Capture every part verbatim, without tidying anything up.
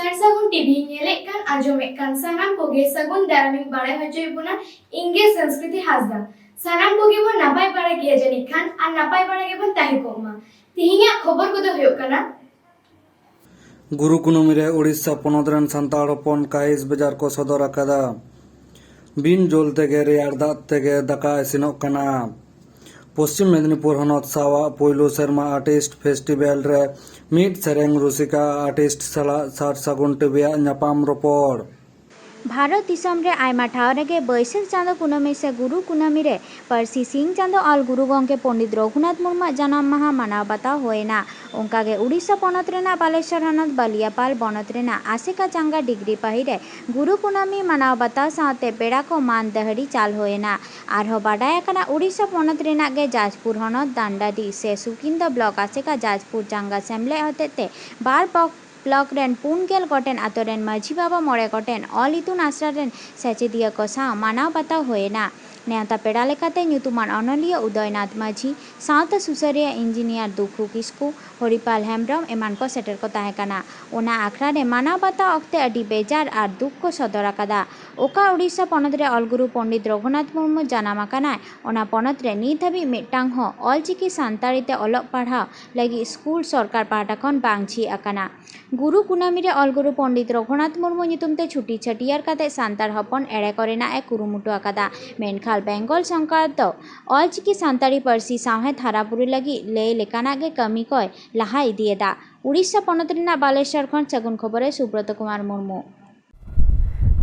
ᱥᱟᱨ ᱥᱟᱹᱜᱩᱱ ᱴᱤᱵᱷᱤ ᱧᱮᱞᱮᱫ ᱠᱟᱱ, ᱟᱸᱡᱚᱢᱮᱫ ᱠᱟᱱ ᱥᱟᱱᱟᱢ ᱠᱚᱜᱮ ᱥᱟᱹᱜᱩᱱ ᱫᱟᱨᱟᱢᱤᱧ ᱵᱟᱲᱟᱭ ᱦᱚᱪᱚᱭᱮᱫ ᱵᱚᱱᱟ᱾ ᱤᱧ ᱜᱮ ᱥᱚᱝᱥᱠᱨᱤᱛᱤ ᱦᱟᱸᱥᱫᱟ᱾ ᱥᱟᱱᱟᱢ ᱠᱚᱜᱮ ᱵᱚᱱ ᱱᱟᱯᱟᱭ ᱵᱟᱲᱟ ᱜᱮᱭᱟ ᱡᱟᱹᱱᱤᱡ ᱠᱷᱟᱱ, ᱟᱨ ᱱᱟᱯᱟᱭ ᱵᱟᱲᱟ ᱜᱮᱵᱚᱱ ᱛᱟᱦᱮᱸ ᱠᱚᱜ ᱢᱟ᱾ ᱛᱮᱦᱮᱧᱟᱜ ᱠᱷᱚᱵᱚᱨ ᱠᱚᱫᱚ ᱦᱩᱭᱩᱜ ᱠᱟᱱᱟ, ᱜᱩᱨᱩ ᱠᱩᱱᱟᱹᱢᱤ ᱨᱮ ᱳᱰᱤᱥᱟ ᱯᱚᱱᱚᱛ ᱨᱮᱱ ᱥᱟᱱᱛᱟᱲ ᱦᱚᱯᱚᱱ ᱠᱟᱭᱤᱥ ᱵᱮᱡᱟᱨ ᱠᱚ ᱥᱚᱫᱚᱨ ᱟᱠᱟᱫᱟ᱾ ᱵᱤᱱ ᱡᱚᱞ ᱛᱮᱜᱮ ᱨᱮᱭᱟᱲ ᱫᱟᱜ ᱛᱮᱜᱮ ᱫᱟᱠᱟ ᱤᱥᱤᱱᱚᱜ ᱠᱟᱱᱟ᱾ ᱯᱚᱥᱪᱤᱢ ᱢᱮᱫᱽᱱᱤᱯᱩᱨ ᱦᱚᱱᱚᱛ ᱥᱟᱶᱟᱜ ᱯᱩᱭᱞᱩ ᱥᱮᱨᱢᱟ ᱟᱨᱴᱤᱥᱴ ᱯᱷᱮᱥᱴᱤᱵᱷᱮᱞ ᱨᱮ ᱢᱤᱫ ᱥᱮᱨᱮᱧ ᱨᱩᱥᱤᱠᱟ ᱟᱨᱴᱤᱥᱴ ᱥᱟᱞᱟᱜ ᱥᱟᱨ ᱥᱟᱹᱜᱩᱱ ᱴᱤᱵᱷᱤᱭᱟᱜ ᱧᱟᱯᱟᱢ ᱨᱚᱯᱚᱲ᱾ ᱵᱷᱟᱨᱚᱛ ᱫᱤᱥᱚᱢ ᱨᱮ ᱟᱭᱢᱟ ᱴᱷᱟᱶ ᱨᱮᱜᱮ ᱵᱟᱹᱭᱥᱟᱹᱠᱷ ᱪᱟᱸᱫᱚ ᱠᱩᱱᱟᱹᱢᱤ ᱥᱮ ᱜᱩᱨᱩ ᱠᱩᱱᱟᱹᱢᱤ ᱨᱮ ᱯᱟᱹᱨᱥᱤ ᱥᱤᱧ ᱪᱟᱸᱫᱚ ᱚᱞ ᱜᱩᱨᱩ ᱜᱚᱢᱠᱮ ᱯᱚᱸᱰᱤᱛ ᱨᱚᱜᱷᱩᱱᱟᱛᱷ ᱢᱩᱨᱢᱩᱣᱟᱜ ᱡᱟᱱᱟᱢ ᱢᱟᱦᱟ ᱢᱟᱱᱟᱣ ᱵᱟᱛᱟᱣ ᱦᱩᱭᱮᱱᱟ᱾ ᱚᱱᱠᱟᱜᱮ ᱩᱲᱤᱥᱥᱟ ᱯᱚᱱᱚᱛ ᱨᱮᱱᱟᱜ ᱵᱟᱞᱮᱥᱚᱨ ᱦᱚᱱᱚᱛ ᱵᱟᱞᱤᱭᱟᱯᱟᱞ ᱵᱚᱱᱚᱛ ᱨᱮᱱᱟᱜ ᱟᱥᱮᱠᱟ ᱪᱟᱝᱜᱟ ᱰᱤᱜᱽᱨᱤ ᱯᱟᱹᱦᱤ ᱨᱮ ᱜᱩᱨᱩ ᱠᱩᱱᱟᱹᱢᱤ ᱢᱟᱱᱟᱣ ᱵᱟᱛᱟᱣ ᱥᱟᱶᱛᱮ ᱯᱮᱲᱟ ᱠᱚ ᱢᱟᱱ ᱫᱟᱹᱦᱲᱤ ᱪᱟᱞ ᱦᱩᱭᱮᱱᱟ᱾ ᱟᱨᱦᱚᱸ ᱵᱟᱰᱟᱭ ᱟᱠᱟᱱᱟ, ᱩᱲᱤᱥᱥᱟ ᱯᱚᱱᱚᱛ ᱨᱮᱱᱟᱜ ᱜᱮ ᱡᱟᱡᱽᱯᱩᱨ ᱦᱚᱱᱚᱛ ᱫᱟᱱᱰᱟᱰᱤ ᱥᱮ ᱥᱩᱠᱤᱱᱫᱟ ᱵᱞᱚᱠ ᱟᱥᱮᱠᱟ ᱡᱟᱡᱽᱯᱩᱨ ᱪᱟᱝᱜᱟ ᱥᱮᱢᱞᱮᱫ ᱦᱚᱛᱮᱛᱮ ᱵᱟᱨ ᱯᱚᱠ ᱵᱞᱚᱠ ᱨᱮᱱ ᱯᱩᱱ ᱜᱮᱞ ᱜᱚᱴᱮᱱ ᱟᱛᱳ ᱨᱮᱱ ᱢᱟᱹᱡᱷᱤ ᱵᱟᱵᱟ, ᱢᱚᱬᱮ ᱜᱚᱴᱮᱱ ᱚᱞ ᱤᱛᱩᱱ ᱟᱥᱲᱟ ᱨᱮᱱ ᱥᱮᱪᱮᱫᱤᱭᱟᱹ ᱠᱚ ᱥᱟᱶ ᱢᱟᱱᱟᱣ ᱵᱟᱛᱟᱣ ᱦᱩᱭᱮᱱᱟ᱾ ᱱᱮᱣᱛᱟ ᱯᱮᱲᱟ ᱞᱮᱠᱟᱛᱮ ᱧᱩᱛᱩᱢᱟᱱ ᱚᱱᱚᱞᱤᱭᱟᱹ ᱩᱫᱚᱭᱱᱟᱛᱷ ᱢᱟᱹᱡᱷᱤ, ᱥᱟᱶᱛᱟ ᱥᱩᱥᱟᱹᱨᱤᱭᱟᱹ ᱤᱧᱡᱤᱱᱤᱭᱟᱨ ᱫᱩᱠᱷᱩ ᱠᱤᱥᱠᱩ, ᱦᱚᱨᱤᱯᱟᱞ ᱦᱮᱢᱵᱽᱨᱚᱢ ᱮᱢᱟᱱ ᱠᱚ ᱥᱮᱴᱮᱨ ᱠᱚ ᱛᱟᱦᱮᱸ ᱠᱟᱱᱟ᱾ ᱚᱱᱟ ᱟᱠᱷᱲᱟ ᱨᱮ ᱢᱟᱱᱟᱣ ᱵᱟᱛᱟᱣ ᱚᱠᱛᱮ ᱟᱹᱰᱤ ᱵᱮᱡᱟᱨ ᱟᱨ ᱫᱩᱠ ᱠᱚ ᱥᱚᱫᱚᱨ ᱟᱠᱟᱫᱟ᱾ ᱚᱠᱟ ᱩᱲᱤᱥᱥᱟ ᱯᱚᱱᱚᱛ ᱨᱮ ᱚᱞ ᱜᱩᱨᱩ ᱯᱚᱸᱰᱤᱛ ᱨᱚᱜᱷᱩᱱᱟᱛᱷ ᱢᱩᱨᱢᱩ ᱡᱟᱱᱟᱢ ᱟᱠᱟᱱᱟᱭ, ᱚᱱᱟ ᱯᱚᱱᱚᱛ ᱨᱮ ᱱᱤᱛ ᱦᱟᱹᱵᱤᱡ ᱢᱤᱫᱴᱟᱝ ᱦᱚᱸ ᱚᱞᱪᱤᱠᱤ ᱥᱟᱱᱛᱟᱲᱤ ᱛᱮ ᱚᱞᱚᱜ ᱯᱟᱲᱦᱟᱣ ᱞᱟᱹᱜᱤᱫ ᱥᱠᱩᱞ ᱥᱚᱨᱠᱟᱨ ᱯᱟᱦᱴᱟ ᱠᱷᱚᱱ ᱵᱟᱝ ᱡᱷᱤᱡ ᱟᱠᱟᱱᱟ᱾ ᱜᱩᱨᱩ ᱠᱩᱱᱟᱹᱢᱤ ᱨᱮ ᱚᱞ ᱜᱩᱨᱩ ᱯᱚᱸᱰᱤᱛ ᱨᱚᱜᱷᱩᱱᱟᱛᱷ ᱢᱩᱨᱢᱩ ᱧᱩᱛᱩᱢ ᱛᱮ ᱪᱷᱩᱴᱤ ᱪᱷᱟᱹᱴᱭᱟᱹᱨ ᱠᱟᱛᱮ ᱥᱟᱱᱛᱟᱲ ᱦᱚᱯᱚᱱ ᱮᱲᱮ ᱠᱚ ᱨᱮᱱᱟᱜ ᱮ ᱠᱩᱨᱩᱢᱩᱴᱩ ᱟᱠᱟᱫᱟ᱾ ᱢᱮᱱᱠᱷᱟᱱ ᱵᱮᱝᱜᱚᱞ ᱥᱚᱨᱠᱟᱨ ᱫᱚ ᱚᱞᱪᱤᱠᱤ ᱥᱟᱱᱛᱟᱲᱤ ᱯᱟᱹᱨᱥᱤ ᱥᱟᱶᱦᱮᱫ ᱦᱟᱨᱟᱵᱩᱨᱩ ᱞᱟᱹᱜᱤᱫ ᱞᱟᱹᱭ ᱞᱮᱠᱟᱱᱟᱜ ᱜᱮ ᱠᱟᱹᱢᱤ ᱠᱚᱭ ᱞᱟᱦᱟ ᱤᱫᱤᱭᱮᱫᱟ᱾ ᱩᱲᱤᱥᱥᱟ ᱯᱚᱱᱚᱛ ᱨᱮᱱᱟᱜ ᱵᱟᱞᱮᱥᱚᱨ ᱠᱷᱚᱱ ᱥᱟᱹᱜᱩᱱ ᱠᱷᱚᱵᱚᱨᱮ ᱥᱩᱵᱨᱚᱛ ᱠᱩᱢᱟᱨ ᱢᱩᱨᱢᱩ᱾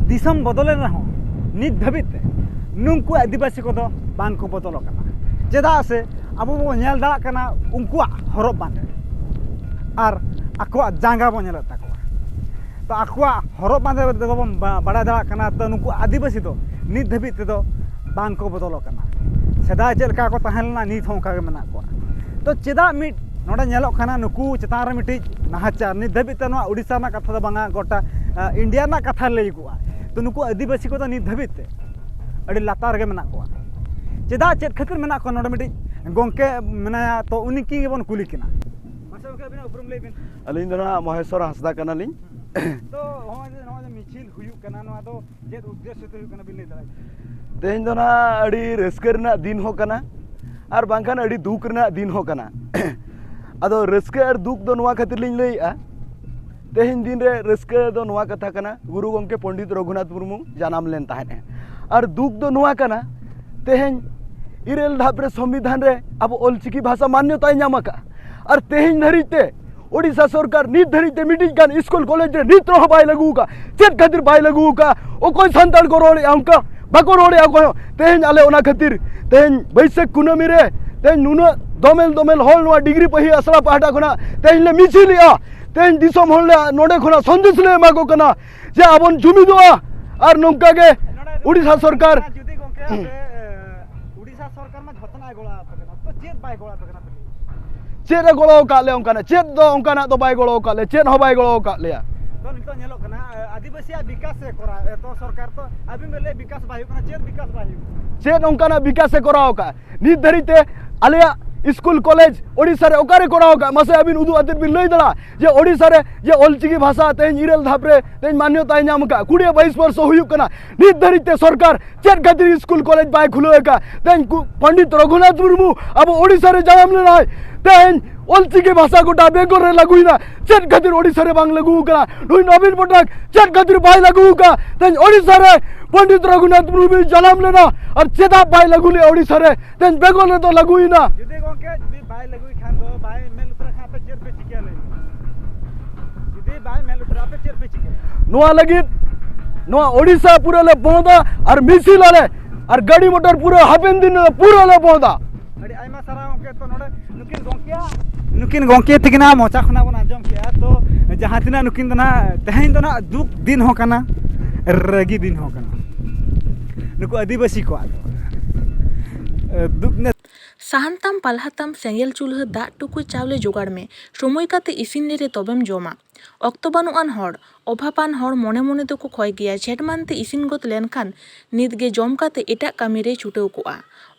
ᱫᱤᱥᱚᱢ ᱵᱚᱫᱚᱞᱮᱱ ᱨᱮᱦᱚᱸ ᱱᱤᱛ ᱫᱷᱟᱹᱵᱤᱡ ᱛᱮ ᱱᱩᱝᱠᱩ ᱟᱹᱫᱤᱵᱟᱹᱥᱤ ᱠᱚᱫᱚ ᱵᱟᱝ ᱠᱚ ᱵᱚᱫᱚᱞ ᱟᱠᱟᱱᱟ᱾ ᱪᱮᱫᱟᱜ ᱥᱮ ᱟᱵᱚ ᱵᱚᱱ ᱧᱮᱞ ᱫᱟᱲᱮᱭᱟᱜ ᱠᱟᱱᱟ ᱩᱱᱠᱩᱣᱟᱜ ᱦᱚᱨᱚᱜ ᱵᱟᱸᱫᱮ ᱟᱨ ᱟᱠᱚᱣᱟᱜ ᱡᱟᱸᱜᱟ ᱵᱚᱱ ᱧᱮᱞᱮᱫ ᱛᱟᱠᱚᱣᱟ᱾ ᱛᱚ ᱟᱠᱚᱣᱟᱜ ᱦᱚᱨᱚᱜ ᱵᱟᱸᱫᱮ ᱛᱮᱫᱚ ᱵᱚᱱ ᱵᱟ-, ᱵᱟᱲᱟᱭ ᱫᱟᱲᱮᱭᱟᱜ ᱠᱟᱱᱟ᱾ ᱛᱚ ᱱᱩᱠᱩ ᱟᱹᱫᱤᱵᱟᱹᱥᱤ ᱫᱚ ᱱᱤᱛ ᱫᱷᱟᱹᱵᱤᱡ ᱛᱮᱫᱚ ᱵᱟᱝ ᱠᱚ ᱵᱚᱫᱚᱞ ᱟᱠᱟᱱᱟ᱾ ᱥᱮᱫᱟᱭ ᱪᱮᱫ ᱞᱮᱠᱟ ᱠᱚ ᱛᱟᱦᱮᱸ ᱞᱮᱱᱟ, ᱱᱤᱛ ᱦᱚᱸ ᱚᱱᱠᱟ ᱜᱮ ᱢᱮᱱᱟᱜ ᱠᱚᱣᱟ᱾ ᱛᱚ ᱪᱮᱫᱟᱜ ᱢᱤᱫ ᱱᱚᱰᱮ ᱧᱮᱞᱚᱜ ᱠᱟᱱᱟ ᱱᱩᱠᱩ ᱪᱮᱛᱟᱱ ᱨᱮ ᱢᱤᱫᱴᱤᱡ ᱱᱟᱦᱟᱪᱟᱨ? ᱱᱤᱛ ᱫᱷᱟᱹᱵᱤᱡ ᱛᱮ ᱱᱚᱣᱟ ᱩᱲᱤᱥᱥᱟ ᱨᱮᱱᱟᱜ ᱠᱟᱛᱷᱟ ᱫᱚ ᱵᱟᱝᱟ, ᱜᱚᱴᱟ, ᱟ, ᱤᱱᱰᱤᱭᱟ ᱨᱮᱱᱟᱜ ᱠᱟᱛᱷᱟ ᱞᱟᱹᱭᱚᱜᱚᱜᱼᱟ᱾ ᱛᱚ ᱱᱩᱠᱩ ᱟᱹᱫᱤᱵᱟᱹᱥᱤ ᱠᱚᱫᱚ ᱱᱤᱛ ᱫᱷᱟᱹᱵᱤᱡ ᱛᱮ ᱟᱹᱰᱤ ᱞᱟᱛᱟᱨ ᱨᱮᱜᱮ ᱢᱮᱱᱟᱜ ᱠᱚᱣᱟ᱾ ᱪᱮᱫᱟᱜ, ᱪᱮᱫ ᱠᱷᱟᱹᱛᱤᱨ ᱢᱮᱱᱟᱜ ᱠᱚᱣᱟ? ᱱᱚᱰᱮ ᱢᱤᱫᱴᱤᱡ ᱜᱚᱢᱠᱮ ᱢᱮᱱᱟᱭᱟ, ᱛᱚ ᱩᱱᱤ ᱠᱤ ᱜᱮᱵᱚᱱ ᱠᱩᱞᱤ ᱠᱤᱱᱟ᱾ ᱢᱟᱥᱮ ᱜᱚᱢᱠᱮ, ᱟᱹᱵᱤᱱᱟᱜ ᱩᱯᱨᱩᱢ ᱞᱟᱹᱭ ᱵᱤᱱ᱾ ᱟᱹᱞᱤᱧ ᱫᱚ ᱱᱟᱦᱟᱜ ᱢᱚᱦᱮᱥᱣᱚᱨ ᱦᱟᱸᱥᱫᱟ ᱠᱟᱱᱟᱞᱤᱧ᱾ ᱛᱚ ᱱᱚᱜᱼᱚᱭ ᱡᱮ ᱱᱚᱜᱼᱚᱭ ᱡᱮ ᱢᱤᱪᱷᱤᱞ ᱦᱩᱭᱩᱜ ᱠᱟᱱᱟ, ᱱᱚᱣᱟ ᱫᱚ ᱪᱮᱫ ᱩᱫᱽᱫᱮᱥᱥᱚ ᱛᱮ ᱦᱩᱭᱩᱜ ᱠᱟᱱᱟ ᱵᱤᱱ ᱞᱟᱹᱭ ᱫᱟᱲᱮᱭᱟᱜᱼᱟ? ᱛᱮᱦᱮᱧ ᱫᱚ ᱱᱟᱦᱟᱜ ᱟᱹᱰᱤ ᱨᱟᱹᱥᱠᱟᱹ ᱨᱮᱱᱟᱜ ᱫᱤᱱ ᱦᱚᱸ ᱠᱟᱱᱟ ᱟᱨ ᱵᱟᱝᱠᱷᱟᱱ ᱟᱹᱰᱤ ᱫᱩᱠ ᱨᱮᱱᱟᱜ ᱫᱤᱱ ᱦᱚᱸ ᱠᱟᱱᱟ᱾ ᱟᱫᱚ ᱨᱟᱹᱥᱠᱟᱹ ᱟᱨ ᱫᱩᱠ ᱫᱚ ᱱᱚᱣᱟ ᱠᱷᱟᱹᱛᱤᱨ ᱞᱤᱧ ᱞᱟᱹᱭᱮᱜᱼᱟ, ᱛᱮᱦᱮᱧ ᱫᱤᱱ ᱨᱮ ᱨᱟᱹᱥᱠᱟᱹ ᱫᱚ ᱱᱚᱣᱟ ᱠᱟᱛᱷᱟ ᱠᱟᱱᱟ, ᱜᱩᱨᱩ ᱜᱚᱢᱠᱮ ᱯᱚᱱᱰᱤᱛ ᱨᱚᱜᱷᱩᱱᱟᱛᱷ ᱢᱩᱨᱢᱩ ᱡᱟᱱᱟᱢ ᱞᱮᱱ ᱛᱟᱦᱮᱸᱫ ᱮ᱾ ᱟᱨ ᱫᱩᱠ ᱫᱚ ᱱᱚᱣᱟ ᱠᱟᱱᱟ, ᱛᱮᱦᱮᱧ ᱤᱨᱟᱹᱞ ᱫᱷᱟᱯ ᱨᱮ ᱥᱚᱝᱵᱤᱫᱷᱟᱱ ᱨᱮ ᱟᱵᱚ ᱚᱞᱪᱤᱠᱤ ᱵᱷᱟᱥᱟ ᱢᱟᱱᱱᱚᱛᱟᱭ ᱧᱟᱢ ᱟᱠᱟᱫᱼᱟ, ᱟᱨ ᱛᱮᱦᱮᱧ ᱫᱷᱟᱹᱨᱤᱡ ᱛᱮ ᱳᱰᱤᱥᱟ ᱥᱚᱨᱠᱟᱨ ᱱᱤᱛ ᱫᱷᱟᱹᱨᱤᱡ ᱛᱮ ᱢᱤᱫᱴᱤᱡ ᱜᱟᱱ ᱤᱥᱠᱩᱞ ᱠᱚᱞᱮᱡᱽ ᱨᱮ ᱱᱤᱛ ᱨᱮᱦᱚᱸ ᱵᱟᱭ ᱞᱟᱹᱜᱩ ᱟᱠᱟᱫᱼᱟ᱾ ᱪᱮᱫ ᱠᱷᱟᱹᱛᱤᱨ ᱵᱟᱭ ᱞᱟᱹᱜᱩ ᱟᱠᱟᱫᱼᱟ? ᱚᱠᱚᱭ ᱥᱟᱱᱛᱟᱲ ᱠᱚ ᱨᱚᱲᱮᱫᱼᱟ ᱚᱱᱠᱟ? ᱵᱟᱠᱚ ᱨᱚᱲᱮᱫᱼᱟ ᱚᱠᱚᱭ ᱦᱚᱸ᱾ ᱛᱮᱦᱮᱧ ᱟᱞᱮ ᱚᱱᱟ ᱠᱷᱟᱹᱛᱤᱨ ᱛᱮᱦᱮᱧ ᱵᱟᱹᱭᱥᱟᱹᱠᱷ ᱠᱩᱱᱟᱹᱢᱤ ᱨᱮ ᱛᱮᱦᱮᱧ ᱱᱩᱱᱟᱹᱜ ᱫᱚᱢᱮᱞ ᱫᱚᱢᱮᱞ ᱦᱚᱲ ᱱᱚᱣᱟ ᱰᱤᱜᱽᱨᱤ ᱯᱟᱹᱦᱤ ᱟᱥᱲᱟ ᱯᱟᱦᱴᱟ ᱠᱷᱚᱱᱟᱜ ᱛᱮᱦᱮᱧ ᱞᱮ ᱢᱤᱪᱷᱤᱞᱮᱜᱼᱟ᱾ ᱛᱮᱦᱮᱧ ᱫᱤᱥᱚᱢ ᱦᱚᱲ ᱞᱮ ᱱᱚᱰᱮ ᱠᱷᱚᱱᱟᱜ ᱥᱟᱸᱫᱮᱥ ᱞᱮ ᱮᱢᱟ ᱠᱚ ᱠᱟᱱᱟ ᱡᱮ ᱟᱵᱚᱱ ᱡᱩᱢᱤᱫᱚᱜᱼᱟ ᱟᱨ ᱱᱚᱝᱠᱟ ᱜᱮ ᱱᱚᱰᱮ ᱩᱲᱤᱥᱥᱟ ᱥᱚᱨᱠᱟᱨ ᱡᱩᱫᱤ ᱜᱚᱝᱠᱮ ᱟᱯᱮ, ᱮ, ᱩᱲᱤᱥᱥᱟ ᱥᱚᱨᱠᱟᱨ ᱢᱟ ᱡᱷᱚᱛᱚᱱᱟᱜ ᱮ ᱜᱚᱲᱚ ᱟᱯᱮ ᱠᱟᱱᱟ, ᱛᱚ ᱪᱮᱫ ᱵᱟᱭ ᱜᱚᱲᱚ ᱟᱯᱮ ᱠᱟᱱᱟ ᱯᱮ ᱞᱟᱹᱭ? ᱪᱮᱫ ᱮ ᱜᱚᱲᱚ ᱟᱠᱟᱫ ᱞᱮᱭᱟ? ᱚᱱᱠᱟᱱᱟᱜ ᱪᱮᱫ ᱫᱚ ᱚᱱᱠᱟᱱᱟᱜ ᱫᱚ ᱵᱟᱭ ᱜᱚᱲᱚ ᱟᱠᱟᱫ ᱞᱮᱭᱟ, ᱪᱮᱫ ᱦᱚᱸ ᱵᱟᱭ ᱜᱚᱲᱚ ᱟᱠᱟᱫ ᱞᱮᱭᱟ᱾ ᱛᱚ ᱱᱤᱛᱚᱜ ᱧᱮᱞᱚᱜ ᱠᱟᱱᱟ, ᱮ, ᱟᱹᱫᱤᱵᱟᱹᱥᱤᱭᱟᱜ ᱵᱤᱠᱟᱥ ᱮ ᱠᱚᱨᱟᱣ, ᱮ, ᱛᱚ ᱥᱚᱨᱠᱟᱨ ᱛᱚ ᱟᱹᱵᱤᱱ ᱵᱮᱱ ᱞᱟᱹᱭ ᱵᱤᱠᱟᱥ ᱵᱟᱭ ᱦᱩᱭᱩᱜ ᱠᱟᱱᱟ, ᱪᱮᱫ ᱵᱤᱠᱟᱥ ᱵᱟᱭ ᱦᱩᱭᱩᱜ ᱠᱟᱱᱟ? ᱪᱮᱫ ᱚᱱᱠᱟᱱᱟᱜ ᱵᱤᱠᱟᱥ ᱮ ᱠᱚᱨᱟᱣ ᱟᱠᱟᱫᱼᱟ? ᱱᱤᱛ ᱫᱷᱟᱹᱨᱤᱡ ᱛᱮ ᱟᱞᱮᱭᱟᱜ ᱤᱥᱠᱩᱞ ᱠᱚᱞᱮᱡᱽ ᱳᱰᱤᱥᱟ ᱨᱮ ᱚᱠᱟᱨᱮ ᱠᱚᱨᱟᱣ ᱟᱠᱟᱫᱼᱟ? ᱢᱟᱥᱮ ᱟᱹᱵᱤᱱ ᱩᱫᱩᱜ ᱟᱛᱮᱫ ᱵᱤᱱ ᱞᱟᱹᱭ ᱫᱟᱲᱮᱭᱟᱜᱼᱟ ᱡᱮ ᱳᱰᱤᱥᱟ ᱨᱮ ᱡᱮ ᱚᱞᱪᱤᱠᱤ ᱵᱷᱟᱥᱟ ᱛᱮᱦᱮᱧ ᱤᱨᱟᱹᱞ ᱫᱷᱟᱯ ᱨᱮ ᱛᱮᱦᱮᱧ ᱢᱟᱱᱱᱚᱛᱟᱭ ᱧᱟᱢ ᱟᱠᱟᱫᱼᱟ, ᱠᱩᱲᱤ ᱵᱟᱭᱤᱥ ᱵᱚᱨᱥᱚ ᱦᱩᱭᱩᱜ ᱠᱟᱱᱟ, ᱱᱤᱛ ᱫᱷᱟᱹᱨᱤᱡ ᱛᱮ ᱥᱚᱨᱠᱟᱨ ᱪᱮᱫ ᱠᱷᱟᱹᱛᱤᱨ ᱤᱥᱠᱩᱞ ᱠᱚᱞᱮᱡᱽ ᱵᱟᱭ ᱠᱷᱩᱞᱟᱹᱣ ᱟᱠᱟᱫᱼᱟ? ᱛᱮᱦᱮᱧ ᱠᱩ-, ᱯᱚᱱᱰᱤᱛ ᱨᱚᱜᱷᱩᱱᱟᱛᱷ ᱢᱩᱨᱢᱩ ᱟᱵᱚ ᱳᱰᱤᱥᱟ ᱨᱮ ᱡᱟᱱᱟᱢ ᱞᱮᱱᱟᱭ, ᱛᱮᱦᱮᱧ ᱚᱞᱪᱤᱠᱤ ᱵᱷᱟᱥᱟ ᱜᱚᱴᱟ ᱵᱮᱝᱜᱚᱞ ᱨᱮ ᱞᱟᱹᱜᱩᱭᱮᱱᱟ, ᱪᱮᱫ ᱠᱷᱟᱹᱛᱤᱨ ᱳᱰᱤᱥᱟ ᱨᱮ ᱵᱟᱝ ᱞᱟᱹᱜᱩ ᱟᱠᱟᱱᱟ? ᱱᱩᱭ ᱱᱚᱵᱤᱱ ᱯᱚᱴᱱᱟᱭᱮᱠ ᱪᱮᱫ ᱠᱷᱟᱹᱛᱤᱨ ᱵᱟᱭ ᱞᱟᱹᱜᱩ ᱟᱠᱟᱫᱼᱟ? ᱛᱮᱦᱮᱧ ᱳᱰᱤᱥᱟ ᱨᱮ ᱯᱚᱱᱰᱤᱛ ᱨᱚᱜᱷᱩᱱᱟᱛᱷ ᱢᱩᱨᱢᱩᱭ ᱡᱟᱱᱟᱢ ᱞᱮᱱᱟ ᱟᱨ ᱪᱮᱫᱟᱜ ᱵᱟᱭ ᱞᱟᱹᱜᱩ ᱞᱮᱫᱼᱟ ᱳᱰᱤᱥᱟ ᱨᱮ? ᱛᱮᱦᱮᱧ ᱵᱮᱝᱜᱚᱞ ᱨᱮᱫᱚ ᱞᱟᱹᱜᱩᱭᱮᱱᱟ᱾ ᱡᱩᱫᱤ ᱜᱚᱝᱠᱮ ᱡᱩᱫᱤ ᱵᱟᱭ ᱞᱟᱹᱜᱩᱭ ᱠᱷᱟᱱ ᱫᱚ, ᱵᱟᱭ ᱢᱮᱫ ᱞᱩᱛᱩᱨᱟᱜ ᱠᱷᱟᱱ ᱟᱯᱮ ᱪᱮᱫ ᱯᱮ ᱪᱤᱠᱟᱹᱭᱟ ᱞᱟᱹᱭ ᱢᱮ? ᱡᱩᱫᱤ ᱵᱟᱭ ᱢᱮᱫ ᱞᱩᱛᱩᱨᱟᱜᱼᱟ ᱟᱯᱮ ᱪᱮᱫ ᱯᱮ ᱪᱤᱠᱟᱹᱭᱟ? ᱱᱚᱣᱟ ᱞᱟᱹᱜᱤᱫ ᱱᱚᱣᱟ ᱳᱰᱤᱥᱟ ᱯᱩᱨᱟᱹ ᱞᱮ ᱵᱚᱸᱫᱟ ᱟᱨ ᱢᱤᱪᱷᱤᱞ ᱟᱞᱮ ᱟᱨ ᱜᱟᱹᱰᱤ ᱢᱚᱴᱚᱨ ᱯᱩᱨᱟᱹ ᱦᱟᱯᱮᱱ ᱫᱤᱱ ᱨᱮ ᱯᱩᱨᱟᱹ ᱞᱮ ᱵᱚᱸᱫᱟ᱾ ᱟᱹᱰᱤ ᱟᱭᱢᱟ ᱥᱟᱨᱦᱟᱣ ᱜᱚᱝᱠᱮ᱾ ᱛᱚ ᱱᱚᱰᱮ ᱱᱩᱠᱤᱱ ᱜᱚᱝᱠᱮᱭᱟᱜ, ᱱᱩᱠᱤᱱ ᱜᱚᱝᱠᱮ ᱛᱟᱹᱠᱤᱱᱟᱜ ᱢᱚᱪᱟ ᱠᱷᱚᱱᱟᱜ ᱵᱚᱱ ᱟᱸᱡᱚᱢ ᱠᱮᱜᱼᱟ᱾ ᱛᱚ ᱡᱟᱦᱟᱸ ᱛᱤᱱᱟᱹᱜ ᱱᱩᱠᱤᱱ ᱫᱚ ᱱᱟᱜ ᱛᱮᱦᱮᱧ ᱫᱚ ᱱᱟᱜ ᱫᱩᱠ ᱫᱤᱱ ᱦᱚᱸ ᱠᱟᱱᱟ, ᱨᱟᱹᱜᱤ ᱫᱤᱱ ᱦᱚᱸ ᱠᱟᱱᱟ ᱱᱩᱠᱩ ᱟᱹᱫᱤᱵᱟᱹᱥᱤ ᱠᱚᱣᱟᱜ ᱫᱚ᱾ ᱫᱩᱠ ᱱᱮ- ᱥᱟᱦᱟᱱ ᱛᱟᱢ, ᱯᱟᱞᱦᱟ ᱛᱟᱢ, ᱥᱮᱸᱜᱮᱞ ᱪᱩᱞᱦᱟᱹ, ᱫᱟᱜ ᱴᱩᱠᱩᱡ, ᱪᱟᱣᱞᱮ ᱡᱚᱜᱟᱲ ᱢᱮ᱾ ᱥᱚᱢᱚᱭ ᱠᱟᱛᱮ ᱤᱥᱤᱱ ᱞᱮᱨᱮ ᱛᱚᱵᱮᱢ ᱡᱚᱢᱟ᱾ ᱚᱠᱛᱚ ᱵᱟᱹᱱᱩᱜ ᱟᱱ ᱦᱚᱲ, ᱚᱵᱷᱟᱵᱟᱱ ᱦᱚᱲ ᱢᱚᱱᱮ ᱢᱚᱱᱮ ᱫᱚᱠᱚ ᱠᱷᱚᱭ ᱜᱮᱭᱟ᱾ ᱡᱷᱮᱸᱴ ᱢᱟᱱᱛᱮ ᱤᱥᱤᱱ ᱜᱚᱫ ᱞᱮᱱᱠᱷᱟᱱ ᱱᱤᱛ ᱜᱮ ᱡᱚᱢ ᱠᱟᱛᱮ ᱮᱴᱟᱜ ᱠᱟᱹᱢᱤ ᱨᱮᱭ ᱪᱷᱩᱴᱟᱹᱣ ᱠᱚᱜᱼᱟ᱾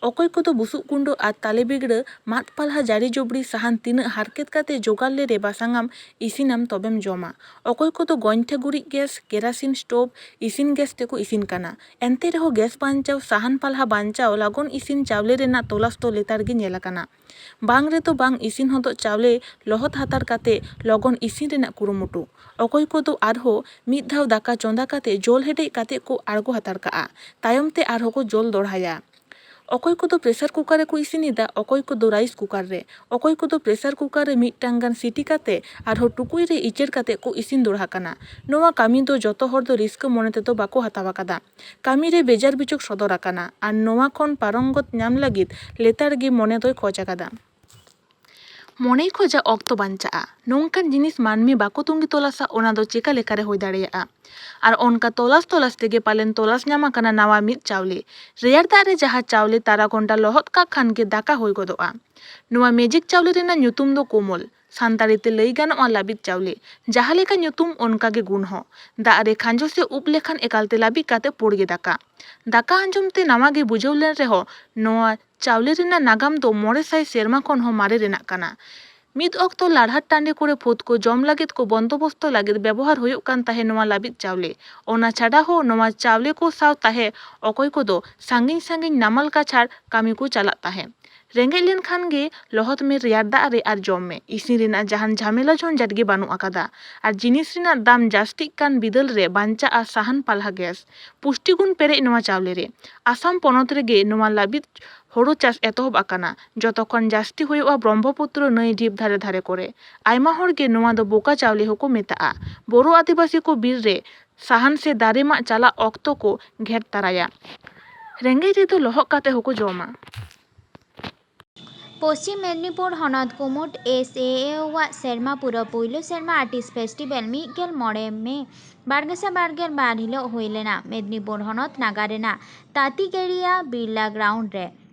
ᱚᱠᱚᱭ ᱠᱚᱫᱚ ᱵᱩᱥᱩᱵ ᱜᱩᱸᱰᱟᱹ ᱟᱨ ᱛᱟᱞᱮ ᱵᱤᱜᱽᱲᱟᱹ, ᱢᱟᱫ ᱯᱟᱞᱦᱟ, ᱡᱟᱹᱨᱤ ᱡᱩᱵᱽᱲᱤ, ᱥᱟᱦᱟᱱ ᱛᱤᱱᱟᱹᱜ ᱦᱟᱨᱠᱮᱛ ᱠᱟᱛᱮ ᱡᱚᱜᱟᱲ ᱞᱮᱨᱮ ᱵᱟᱥᱟᱝᱟᱢ ᱤᱥᱤᱱᱟᱢ ᱛᱚᱵᱮᱢ ᱡᱚᱢᱟ᱾ ᱚᱠᱚᱭ ᱠᱚᱫᱚ ᱜᱚᱸᱭᱴᱷᱟ ᱜᱩᱨᱤᱡ ᱜᱮᱥ, ᱠᱮᱨᱟᱥᱤᱱ ᱥᱴᱳᱵᱷ, ᱤᱥᱤᱱ ᱜᱮᱥ ᱛᱮᱠᱚ ᱤᱥᱤᱱ ᱠᱟᱱᱟ᱾ ᱮᱱᱛᱮ ᱨᱮᱦᱚᱸ ᱜᱮᱥ ᱵᱟᱧᱪᱟᱣ, ᱥᱟᱦᱟᱱ ᱯᱟᱞᱦᱟ ᱵᱟᱧᱪᱟᱣ, ᱞᱚᱜᱚᱱ ᱤᱥᱤᱱ ᱪᱟᱣᱞᱮ ᱨᱮᱱᱟᱜ ᱛᱚᱞᱟᱥ ᱫᱚ ᱞᱮᱛᱟᱲ ᱜᱮ ᱧᱮᱞ ᱟᱠᱟᱱᱟ᱾ ᱵᱟᱝ ᱨᱮᱫᱚ ᱵᱟᱝ ᱤᱥᱤᱱ ᱦᱚᱫᱚᱜ ᱪᱟᱣᱞᱮ ᱞᱚᱦᱚᱫ ᱦᱟᱛᱟᱲ ᱠᱟᱛᱮ ᱞᱚᱜᱚᱱ ᱤᱥᱤᱱ ᱨᱮᱱᱟᱜ ᱠᱩᱨᱩᱢᱩᱴᱩ᱾ ᱚᱠᱚᱭ ᱠᱚᱫᱚ ᱟᱨᱦᱚᱸ ᱢᱤᱫ ᱫᱷᱟᱣ ᱫᱟᱠᱟ ᱪᱚᱸᱫᱟ ᱠᱟᱛᱮ ᱡᱚᱞ ᱦᱮᱰᱮᱡ ᱠᱟᱛᱮ ᱠᱚ ᱟᱬᱜᱚ ᱦᱟᱛᱟᱲ ᱠᱟᱜᱼᱟ, ᱛᱟᱭᱚᱢ ᱛᱮ ᱟᱨᱦᱚᱸ ᱠᱚ ᱡᱚᱞ ᱫᱚᱲᱦᱟᱭᱟ᱾ ᱚᱠᱚᱭ ᱠᱚᱫᱚ ᱯᱨᱮᱥᱟᱨ ᱠᱩᱠᱟᱨ ᱨᱮᱠᱚ ᱤᱥᱤᱱ ᱮᱫᱟ, ᱚᱠᱚᱭ ᱠᱚᱫᱚ ᱨᱟᱭᱤᱥ ᱠᱩᱠᱟᱨ ᱨᱮ, ᱚᱠᱚᱭ ᱠᱚᱫᱚ ᱯᱨᱮᱥᱟᱨ ᱠᱩᱠᱟᱨ ᱨᱮ ᱢᱤᱫᱴᱟᱝ ᱜᱟᱱ ᱥᱤᱴᱤ ᱠᱟᱛᱮ ᱟᱨᱦᱚᱸ ᱴᱩᱠᱩᱡ ᱨᱮ ᱤᱪᱟᱹᱲ ᱠᱟᱛᱮ ᱠᱚ ᱤᱥᱤᱱ ᱫᱚᱲᱦᱟ ᱠᱟᱱᱟ᱾ ᱱᱚᱣᱟ ᱠᱟᱹᱢᱤ ᱫᱚ ᱡᱚᱛᱚ ᱦᱚᱲ ᱫᱚ ᱨᱟᱹᱥᱠᱟᱹ ᱢᱚᱱᱮ ᱛᱮᱫᱚ ᱵᱟᱠᱚ ᱦᱟᱛᱟᱣ ᱟᱠᱟᱫᱟ᱾ ᱠᱟᱹᱢᱤ ᱨᱮ ᱵᱮᱡᱟᱨ ᱵᱤᱪᱚᱠ ᱥᱚᱫᱚᱨ ᱟᱠᱟᱱᱟ ᱟᱨ ᱱᱚᱣᱟ ᱠᱷᱚᱱ ᱯᱟᱨᱚᱝᱜᱚᱛ ᱧᱟᱢ ᱞᱟᱹᱜᱤᱫ ᱞᱮᱛᱟᱲ ᱜᱮ ᱢᱚᱱᱮ ᱫᱚᱭ ᱠᱷᱚᱡᱽ ᱟᱠᱟᱫᱟ᱾ ᱢᱚᱱᱮᱭ ᱠᱷᱚᱡᱟ ᱚᱠᱛᱚ ᱵᱟᱧᱪᱟᱜᱼᱟ᱾ ᱱᱚᱝᱠᱟᱱ ᱡᱤᱱᱤᱥ ᱢᱟᱹᱱᱢᱤ ᱵᱟᱠᱚ ᱛᱩᱸᱜᱤ ᱛᱚᱞᱟᱥᱟ, ᱚᱱᱟ ᱫᱚ ᱪᱮᱠᱟ ᱞᱮᱠᱟᱨᱮ ᱦᱩᱭ ᱫᱟᱲᱮᱭᱟᱜᱼᱟ? ᱟᱨ ᱚᱱᱠᱟ ᱛᱚᱞᱟᱥ ᱛᱚᱞᱟᱥ ᱛᱮᱜᱮ ᱯᱟᱞᱮᱱ ᱛᱚᱞᱟᱥ ᱧᱟᱢ ᱟᱠᱟᱱᱟ ᱱᱟᱣᱟ ᱢᱤᱫ ᱪᱟᱣᱞᱮ᱾ ᱨᱮᱭᱟᱲ ᱫᱟᱜ ᱨᱮ ᱡᱟᱦᱟᱸ ᱪᱟᱣᱞᱮ ᱛᱟᱨᱟ ᱜᱷᱚᱱᱴᱟ ᱞᱚᱦᱚᱫ ᱠᱟᱜ ᱠᱷᱟᱱ ᱜᱮ ᱫᱟᱠᱟ ᱦᱩᱭ ᱜᱚᱫᱚᱜᱼᱟ᱾ ᱱᱚᱣᱟ ᱢᱮᱡᱤᱠ ᱪᱟᱣᱞᱮ ᱨᱮᱱᱟᱜ ᱧᱩᱛᱩᱢ ᱫᱚ ᱠᱳᱢᱚᱞ, ᱥᱟᱱᱛᱟᱲᱤ ᱛᱮ ᱞᱟᱹᱭ ᱜᱟᱱᱚᱜᱼᱟ ᱞᱟᱹᱵᱤᱫ ᱪᱟᱣᱞᱮ᱾ ᱡᱟᱦᱟᱸ ᱞᱮᱠᱟ ᱧᱩᱛᱩᱢ, ᱚᱱᱠᱟ ᱜᱮ ᱜᱩᱱ ᱦᱚᱸ᱾ ᱫᱟᱜ ᱨᱮ ᱠᱷᱟᱸᱡᱚ ᱥᱮ ᱩᱵ ᱞᱮᱠᱷᱟᱱ ᱮᱠᱟᱞ ᱛᱮ ᱞᱟᱹᱵᱤᱫ ᱠᱟᱛᱮ ᱯᱩᱲ ᱜᱮ ᱫᱟᱠᱟ᱾ ᱫᱟᱠᱟ ᱟᱸᱡᱚᱢ ᱛᱮ ᱱᱟᱣᱟ ᱜᱮ ᱵᱩᱡᱷᱟᱹᱣ ᱞᱮᱱ ᱨᱮᱦᱚᱸ, ᱱᱚᱣᱟ ᱪᱟᱣᱞᱮ ᱨᱮᱱᱟᱜ ᱱᱟᱜᱟᱢ ᱫᱚ ᱢᱚᱬᱮ ᱥᱟᱭ ᱥᱮᱨᱢᱟ ᱠᱷᱚᱱ ᱦᱚᱸ ᱢᱟᱨᱮ ᱨᱮᱱᱟᱜ ᱠᱟᱱᱟ᱾ ᱢᱤᱫ ᱚᱠᱛᱚ ᱞᱟᱲᱦᱟᱴ ᱴᱟᱺᱰᱤ ᱠᱚᱨᱮ ᱯᱷᱩᱫ ᱠᱚ ᱡᱚᱢ ᱞᱟᱹᱜᱤᱫ ᱠᱚ ᱵᱚᱱᱫᱚᱵᱚᱥᱛᱚ ᱞᱟᱹᱜᱤᱫ ᱵᱮᱵᱚᱦᱟᱨ ᱦᱩᱭᱩᱜ ᱠᱟᱱ ᱛᱟᱦᱮᱸ ᱱᱚᱣᱟ ᱞᱟᱹᱵᱤᱫ ᱪᱟᱣᱞᱮ᱾ ᱚᱱᱟ ᱪᱷᱟᱰᱟ ᱦᱚᱸ ᱱᱚᱣᱟ ᱪᱟᱣᱞᱮ ᱠᱚ ᱥᱟᱶ ᱛᱟᱦᱮᱸ ᱚᱠᱚᱭ ᱠᱚᱫᱚ ᱥᱟᱺᱜᱤᱧ ᱥᱟᱺᱜᱤᱧ ᱱᱟᱢᱟᱞ ᱠᱟᱪᱷᱟᱲ ᱠᱟᱹᱢᱤ ᱠᱚ ᱪᱟᱞᱟᱜ ᱛᱟᱦᱮᱸ᱾ ᱨᱮᱸᱜᱮᱡ ᱞᱮᱱᱠᱷᱟᱱ ᱜᱮ ᱞᱚᱦᱚᱫ ᱢᱮ ᱨᱮᱭᱟᱲ ᱫᱟᱜ ᱨᱮ ᱟᱨ ᱡᱚᱢ ᱢᱮ᱾ ᱤᱥᱤᱱ ᱨᱮᱱᱟᱜ ᱡᱟᱦᱟᱱ ᱡᱷᱟᱢᱮᱞᱟ ᱡᱷᱚᱧᱡᱟᱴ ᱜᱮ ᱵᱟᱹᱱᱩᱜ ᱟᱠᱟᱫᱟ᱾ ᱟᱨ ᱡᱤᱱᱤᱥ ᱨᱮᱱᱟᱜ ᱫᱟᱢ ᱡᱟᱹᱥᱛᱤᱜ ᱠᱟᱱ ᱵᱤᱫᱟᱹᱞ ᱨᱮ ᱵᱟᱧᱪᱟᱜᱼᱟ ᱥᱟᱦᱟᱱ ᱯᱟᱞᱦᱟ ᱜᱮᱥ᱾ ᱯᱩᱥᱴᱤ ᱜᱩᱱ ᱯᱮᱨᱮᱡ ᱱᱚᱣᱟ ᱪᱟᱣᱞᱮ ᱨᱮ᱾ ᱟᱥᱟᱢ ᱯᱚᱱᱚᱛ ᱨᱮᱜᱮ ᱱᱚᱣᱟ ᱞᱟᱹᱵᱤᱫ ᱦᱳᱲᱳ ᱪᱟᱥ ᱮᱛᱚᱦᱚᱵ ᱟᱠᱟᱱᱟ᱾ ᱡᱚᱛᱚ ᱠᱷᱚᱱ ᱡᱟᱹᱥᱛᱤ ᱦᱩᱭᱩᱜᱼᱟ ᱵᱨᱚᱦᱢᱚᱯᱩᱛᱨᱚ ᱱᱟᱹᱭ ᱰᱷᱤᱯ ᱫᱷᱟᱨᱮ ᱫᱷᱟᱨᱮ ᱠᱚᱨᱮ᱾ ᱟᱭᱢᱟ ᱦᱚᱲ ᱜᱮ ᱱᱚᱣᱟ ᱫᱚ ᱵᱳᱠᱟ ᱪᱟᱣᱞᱮ ᱦᱚᱸᱠᱚ ᱢᱮᱛᱟᱜᱼᱟ᱾ ᱵᱳᱨᱳ ᱟᱹᱫᱤᱵᱟᱹᱥᱤ ᱠᱚ ᱵᱤᱨ ᱨᱮ ᱥᱟᱦᱟᱱ ᱥᱮ ᱫᱟᱨᱮ ᱢᱟᱜ ᱪᱟᱞᱟᱜ ᱚᱠᱛᱚ ᱠᱚ ᱜᱷᱮᱴ ᱛᱟᱨᱟᱭᱟ᱾ ᱨᱮᱸᱜᱮᱡ ᱨᱮᱫᱚ ᱞᱚᱦᱚᱫ ᱠᱟᱛᱮ ᱦᱚᱸᱠᱚ ᱡᱚᱢᱟ᱾ ᱯᱚᱥᱪᱤᱢ ᱢᱮᱫᱽᱱᱤᱯᱩᱨ ᱦᱚᱱᱚᱛ ᱠᱩᱢᱩᱴ ᱮᱥ ᱮ ᱮ ᱣᱟᱜ ᱥᱮᱨᱢᱟ ᱯᱩᱨᱟᱹ ᱯᱩᱭᱞᱩ ᱥᱮᱨᱢᱟ ᱟᱨᱴᱤᱥᱴ ᱯᱷᱮᱥᱴᱤᱵᱷᱮᱞ ᱢᱤᱫ ᱜᱮᱞ ᱢᱚᱬᱮ ᱢᱮ ᱵᱟᱨ ᱜᱮᱥᱟᱭ ᱵᱟᱨ ᱜᱮᱞ ᱵᱟᱨ ᱦᱤᱞᱳᱜ ᱦᱩᱭ ᱞᱮᱱᱟ ᱢᱮᱫᱽᱱᱤᱯᱩᱨ ᱦᱚᱱᱚᱛ ᱱᱟᱜᱟᱨ ᱨᱮᱱᱟᱜ ᱛᱟᱛᱤᱜᱮᱲᱤᱭᱟ ᱵᱤᱨᱞᱟ ᱜᱨᱟᱣᱩᱱᱰ ᱨᱮ᱾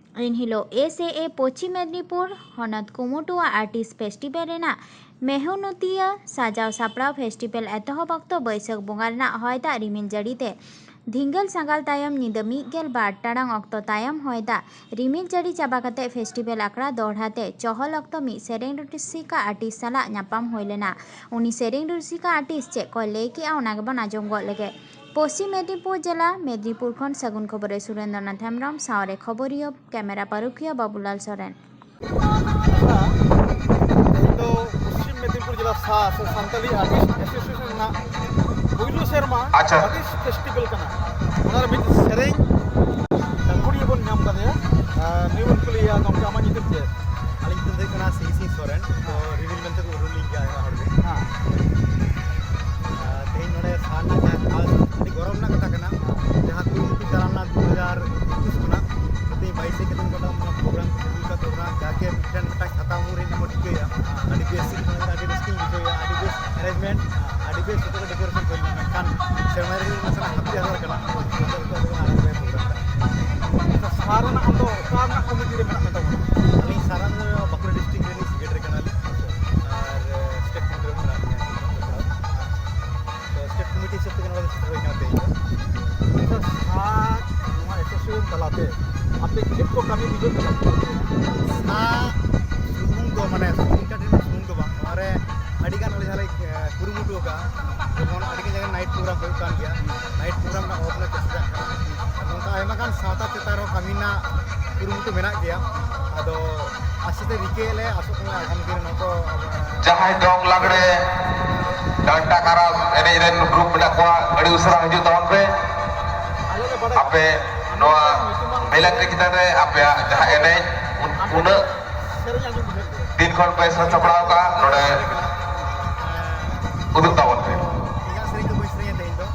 ᱮᱱᱦᱤᱞᱳᱜ ᱮᱥ ᱮ ᱮ ᱯᱚᱥᱪᱤᱢ ᱢᱮᱫᱽᱱᱤᱯᱩᱨ ᱦᱚᱱᱚᱛ ᱠᱩᱢᱩᱴᱩᱣᱟᱜ ᱟᱨᱴᱤᱥᱴ ᱯᱷᱮᱥᱴᱤᱵᱷᱮᱞ ᱨᱮᱱᱟᱜ ᱢᱮᱦᱩᱱᱩᱛᱤᱭᱟᱹ ᱥᱟᱡᱟᱣ ᱥᱟᱯᱲᱟᱣ ᱯᱷᱮᱥᱴᱤᱵᱷᱮᱞ ᱮᱛᱚᱦᱚᱵ ᱚᱠᱛᱚ ᱵᱟᱹᱭᱥᱟᱹᱠᱷ ᱵᱚᱸᱜᱟ ᱨᱮᱱᱟᱜ ᱦᱚᱭ ᱫᱟᱜ ᱨᱤᱢᱤᱞ ᱡᱟᱹᱲᱤ ᱛᱮ ᱫᱷᱤᱸᱜᱟᱹᱞ ᱥᱟᱸᱜᱟᱞ ᱛᱟᱭᱚᱢ ᱧᱤᱫᱟᱹ ᱢᱤᱫ ᱜᱮᱞ ᱵᱟᱨ ᱴᱟᱲᱟᱝ ᱚᱠᱛᱚ ᱛᱟᱭᱚᱢ ᱦᱚᱭ ᱫᱟᱜ ᱨᱤᱢᱤᱞ ᱡᱟᱹᱲᱤ ᱪᱟᱵᱟ ᱠᱟᱛᱮ ᱯᱷᱮᱥᱴᱤᱵᱷᱮᱞ ᱟᱠᱷᱲᱟ ᱫᱚᱦᱲᱟ ᱛᱮ ᱪᱚᱦᱚᱞ ᱚᱠᱛᱚ ᱢᱤᱫ ᱥᱮᱨᱮᱧ ᱨᱩᱥᱤᱠᱟ ᱟᱨᱴᱤᱥᱴ ᱥᱟᱞᱟᱜ ᱧᱟᱯᱟᱢ ᱦᱩᱭ ᱞᱮᱱᱟ᱾ ᱩᱱᱤ ᱥᱮᱨᱮᱧ ᱨᱩᱥᱤᱠᱟ ᱟᱨᱴᱤᱥᱴ ᱪᱮᱫ ᱠᱚᱭ ᱞᱟᱹᱭ ᱠᱮᱜᱼᱟ, ᱚᱱᱟ ᱜᱮᱵᱚᱱ ᱟᱸᱡᱚᱢ ᱜᱚᱫ ᱞᱮᱜᱮ᱾ ᱯᱚᱥᱪᱤᱢ ᱢᱮᱫᱽᱱᱤᱯᱩᱨ ᱡᱮᱞᱟ ᱢᱮᱫᱽᱱᱤᱯᱩᱨ ᱠᱷᱚᱱ ᱥᱟᱹᱜᱩᱱ ᱠᱷᱚᱵᱚᱨ ᱨᱮ ᱥᱩᱨᱮᱱᱫᱨᱚ ᱱᱟᱛᱷ ᱦᱮᱢᱵᱨᱚᱢ ᱥᱟᱶᱨᱮ ᱠᱷᱚᱵᱚᱨᱤᱭᱟᱹ ᱠᱮᱢᱮᱨᱟ ᱯᱟᱹᱨᱩᱠᱷᱤᱭᱟᱹ ᱵᱟᱵᱩᱞᱟᱞ ᱥᱚᱨᱮᱱ᱾ ᱟᱪᱪᱷᱟ, ᱤᱧ ᱫᱚ ᱯᱚᱥᱪᱤᱢ ᱢᱮᱫᱽᱱᱤᱯᱩᱨ ᱡᱮᱞᱟ ᱥᱟ-, ᱥᱮ ᱥᱟᱱᱛᱟᱞᱤ ᱟᱨᱴᱤᱥᱴ ᱮᱥᱳᱥᱤᱭᱮᱥᱚᱱ ᱨᱮᱱᱟᱜ ᱯᱩᱭᱞᱩ ᱥᱮᱨᱢᱟ ᱟᱪᱪᱷᱟ᱾ ᱟᱨᱴᱤᱥᱴ ᱯᱷᱮᱥᱴᱤᱵᱷᱮᱞ ᱠᱟᱱᱟ᱾ ᱚᱱᱟ ᱨᱮ ᱢᱤᱫ ᱥᱮᱨᱮᱧ ᱜᱟᱹᱠᱷᱩᱲᱤᱭᱟᱹ ᱵᱚᱱ ᱧᱟᱢ ᱠᱟᱫᱮᱭᱟ᱾ ᱟᱨ ᱱᱩᱭ ᱵᱚᱱ ᱠᱩᱞᱤᱭᱮᱭᱟ, "ᱜᱚᱢᱠᱮ, ᱟᱢᱟᱜ ᱧᱩᱛᱩᱢ ᱪᱮᱫ?" ᱟᱹᱞᱤᱧ ᱧᱩᱛᱩᱢ ᱫᱚ ᱦᱩᱭᱩᱜ ᱠᱟᱱᱟ ᱥᱤ ᱥᱤ ᱥᱚᱨᱮᱱ, ᱛᱚ ᱨᱤᱢᱤᱞ ᱢᱮᱱᱛᱮ ᱠᱚ ᱩᱨᱩᱢ ᱞᱤᱧ ᱜᱮᱭᱟ ᱟᱭᱢᱟ ᱦᱚᱲ ᱜᱮ᱾ ᱦᱮᱸ᱾ ᱟᱨ ᱛᱮᱦᱮᱧ ᱱᱚᱰᱮ ᱥᱟᱨ ᱨᱮᱱᱟᱜ ᱡᱟᱦᱟᱸ ᱠᱷᱟᱥ ᱟᱹᱰᱤ ᱜᱚᱨᱚᱵᱽ ᱨᱮᱱᱟᱜ ᱠᱟᱛᱷᱟ ᱠᱟᱱᱟ, ᱡᱟᱦᱟᱸ ᱠᱩᱨᱩᱢᱩᱴᱩ ᱪᱟᱞᱟᱣ ᱞᱮᱱᱟ ᱫᱩ ᱦᱟᱡᱟᱨ ᱮᱠᱩᱥ ᱠᱷᱚᱱᱟᱜ, ᱛᱮᱦᱮᱧ ᱵᱟᱭᱤᱥᱮ ᱠᱟᱛᱮ ᱱᱚᱝᱠᱟ ᱯᱨᱳᱜᱨᱟᱢ ᱠᱚ ᱦᱩᱭᱩᱜ ᱠᱟᱱ ᱛᱟᱵᱚᱱᱟ, ᱡᱟᱠᱮ ᱢᱤᱫᱴᱮᱱ ᱢᱤᱫᱴᱟᱝ ᱪᱷᱟᱛᱟ ᱩᱢᱩᱞ ᱨᱮ ᱧᱟᱢᱚᱜ ᱴᱷᱤᱠᱟᱹᱭᱟ᱾ ᱟᱹᱰᱤ ᱵᱮᱥ ᱤᱧ ᱢᱚᱱᱮ ᱠᱮᱫᱟ, ᱟᱹᱰᱤ ᱨᱟᱹᱥᱠᱟᱹᱧ ᱵᱩᱡᱷᱟᱹᱣ ᱮᱫᱟ, ᱟᱹᱰᱤ ᱵᱮᱥ ᱮᱨᱮᱧᱡᱽᱢᱮᱱᱴ, ᱟᱹᱰᱤ ᱵᱮᱥ ᱡᱚᱛᱚ ᱜᱮ ᱰᱮᱠᱳᱨᱮᱥᱚᱱ ᱦᱩᱭ ᱞᱮᱱᱟ, ᱢᱮᱱᱠᱷᱟᱱ ᱥᱮᱨᱢᱟ ᱨᱮ ᱱᱟᱥᱮᱱᱟᱜ ᱦᱟᱹᱯᱤᱫ ᱦᱟᱛᱟᱲ ᱠᱟᱱᱟ, ᱱᱤᱛᱚᱜ ᱫᱚ ᱟᱨᱟᱢ ᱨᱮ ᱯᱨᱳᱜᱨᱟᱢ ᱠᱟᱱᱟ᱾ ᱟᱪᱪᱷᱟ, ᱥᱟᱨ ᱨᱮᱱᱟᱜ ᱟᱢ ᱫᱚ ᱚᱠᱟ ᱨᱮᱱᱟᱜ ᱠᱚᱢᱤᱴᱤ ᱨᱮ ᱢᱮᱱᱟᱜ ᱢᱮ ᱛᱟᱵᱚᱱᱟ? ᱟᱹᱞᱤᱧ ᱥᱟᱨ ᱨᱮᱱ ᱫᱚ ᱵᱟᱸᱠᱩᱲᱟ ᱰᱤᱥᱴᱨᱤᱠᱴ ᱨᱮᱱ ᱥᱮᱠᱨᱮᱴᱟᱨᱤ ᱠᱟᱱᱟᱞᱤᱧ ᱟᱨ ᱥᱴᱮᱴ ᱠᱚᱢᱤᱴᱤ ᱨᱮ ᱢᱮᱱᱟᱜ ᱞᱤᱧᱟ᱾ ᱛᱚ ᱥᱴᱮᱴ ᱠᱚᱢᱤᱴᱤ ᱦᱤᱥᱟᱹᱵ ᱛᱮᱜᱮ ᱱᱚᱰᱮ ᱫᱚ ᱥᱮᱴᱮᱨ ᱦᱩᱭ ᱠᱟᱱᱟ ᱛᱮᱦᱮᱧ ᱫᱚ᱾ ᱟᱪᱪᱷᱟ, ᱥᱟᱨ ᱱᱚᱣᱟ ᱮᱥᱳᱥᱤᱭᱮᱥᱚᱱ ᱛᱟᱞᱟᱛᱮ ᱟᱯᱮ ᱪᱮᱫ ᱠᱚ ᱠᱟᱹᱢᱤ ᱵᱩᱡᱷᱟᱹᱜ ᱠᱟᱱᱟ? ᱥᱟᱨ ᱥᱩᱢᱩᱝ ᱫᱚ, ᱢᱟᱱᱮ, ᱥᱩᱢᱩᱝ ᱮᱱᱴᱟᱨᱴᱮᱱᱢᱮᱱᱴ ᱥᱩᱢᱩᱝ ᱫᱚ ᱵᱟᱝ, ᱱᱚᱣᱟ ᱨᱮ ᱟᱹᱰᱤ ᱜᱟᱱ ᱟᱞᱮ ᱡᱟᱦᱟᱸ ᱞᱮ, ᱮ, ᱠᱩᱨᱩᱢᱩᱴᱩ ᱟᱠᱟᱫᱼᱟ, ᱡᱮᱢᱚᱱ ᱟᱹᱰᱤ ᱜᱟᱱ ᱡᱟᱭᱜᱟ ᱨᱮ ᱱᱟᱭᱤᱴ ᱯᱨᱳᱜᱨᱟᱢ ᱦᱩᱭᱩᱜ ᱠᱟᱱ ᱜᱮᱭᱟ, ᱱᱟᱭᱤᱴ ᱯᱨᱳᱜᱨᱟᱢ ᱨᱮᱱᱟᱜ ᱚᱵᱷᱟᱵᱽ ᱨᱮ ᱪᱮᱥᱴᱟ ᱪᱟᱞᱟᱜ ᱠᱟᱱᱟ᱾ ᱟᱨ ᱱᱚᱝᱠᱟ ᱟᱭᱢᱟ ᱜᱟᱱ ᱥᱟᱶᱛᱟ ᱪᱮᱛᱟᱱ ᱨᱮᱦᱚᱸ ᱠᱟᱹᱢᱤ ᱨᱮᱱᱟᱜ ᱠᱩᱨᱩᱢᱩᱴᱩ ᱢᱮᱱᱟᱜ ᱜᱮᱭᱟ᱾ ᱟᱫᱚ ᱟᱥᱛᱮ ᱨᱤᱠᱟᱹᱭᱟᱞᱮ, ᱟᱥᱚᱜ ᱠᱟᱱᱟ ᱟᱜᱟᱢ ᱫᱤᱱ ᱨᱮ ᱱᱚᱣᱟ ᱠᱚ ᱟᱵᱚ ᱡᱟᱦᱟᱸᱭ ᱫᱚᱝ ᱞᱟᱜᱽᱲᱮ ᱰᱟᱱᱴᱟ ᱠᱟᱨᱟᱢ ᱮᱱᱮᱡ ᱨᱮᱱ ᱜᱨᱩᱯ ᱢᱮᱱᱟᱜ ᱠᱚᱣᱟ, ᱟᱹᱰᱤ ᱩᱥᱟᱹᱨᱟ ᱦᱤᱡᱩᱜ ᱛᱟᱵᱚᱱ ᱯᱮ᱾ ᱟᱯᱮ ᱱᱚᱣᱟ ᱵᱮᱞᱟᱠᱨᱤ ᱪᱮᱛᱟᱱ ᱨᱮ ᱟᱯᱮᱭᱟᱜ ᱡᱟᱦᱟᱸ ᱮᱱᱮᱡ, ᱩᱱ-, ᱩᱱᱟᱹᱜ ᱫᱤᱱ ᱠᱷᱚᱱ ᱯᱮ ᱥᱟᱡᱟᱣ ᱥᱟᱯᱲᱟᱣ ᱟᱠᱟᱫᱼᱟ, ᱱᱚᱰᱮ ᱩᱫᱩᱜ ᱛᱟᱵᱚᱱ ᱯᱮ᱾ ᱤᱧᱟᱹᱜ ᱥᱮᱨᱮᱧ ᱫᱚ ᱵᱟᱹᱧ ᱥᱮᱨᱮᱧᱟ ᱛᱮᱦᱮᱧ ᱫᱚ᱾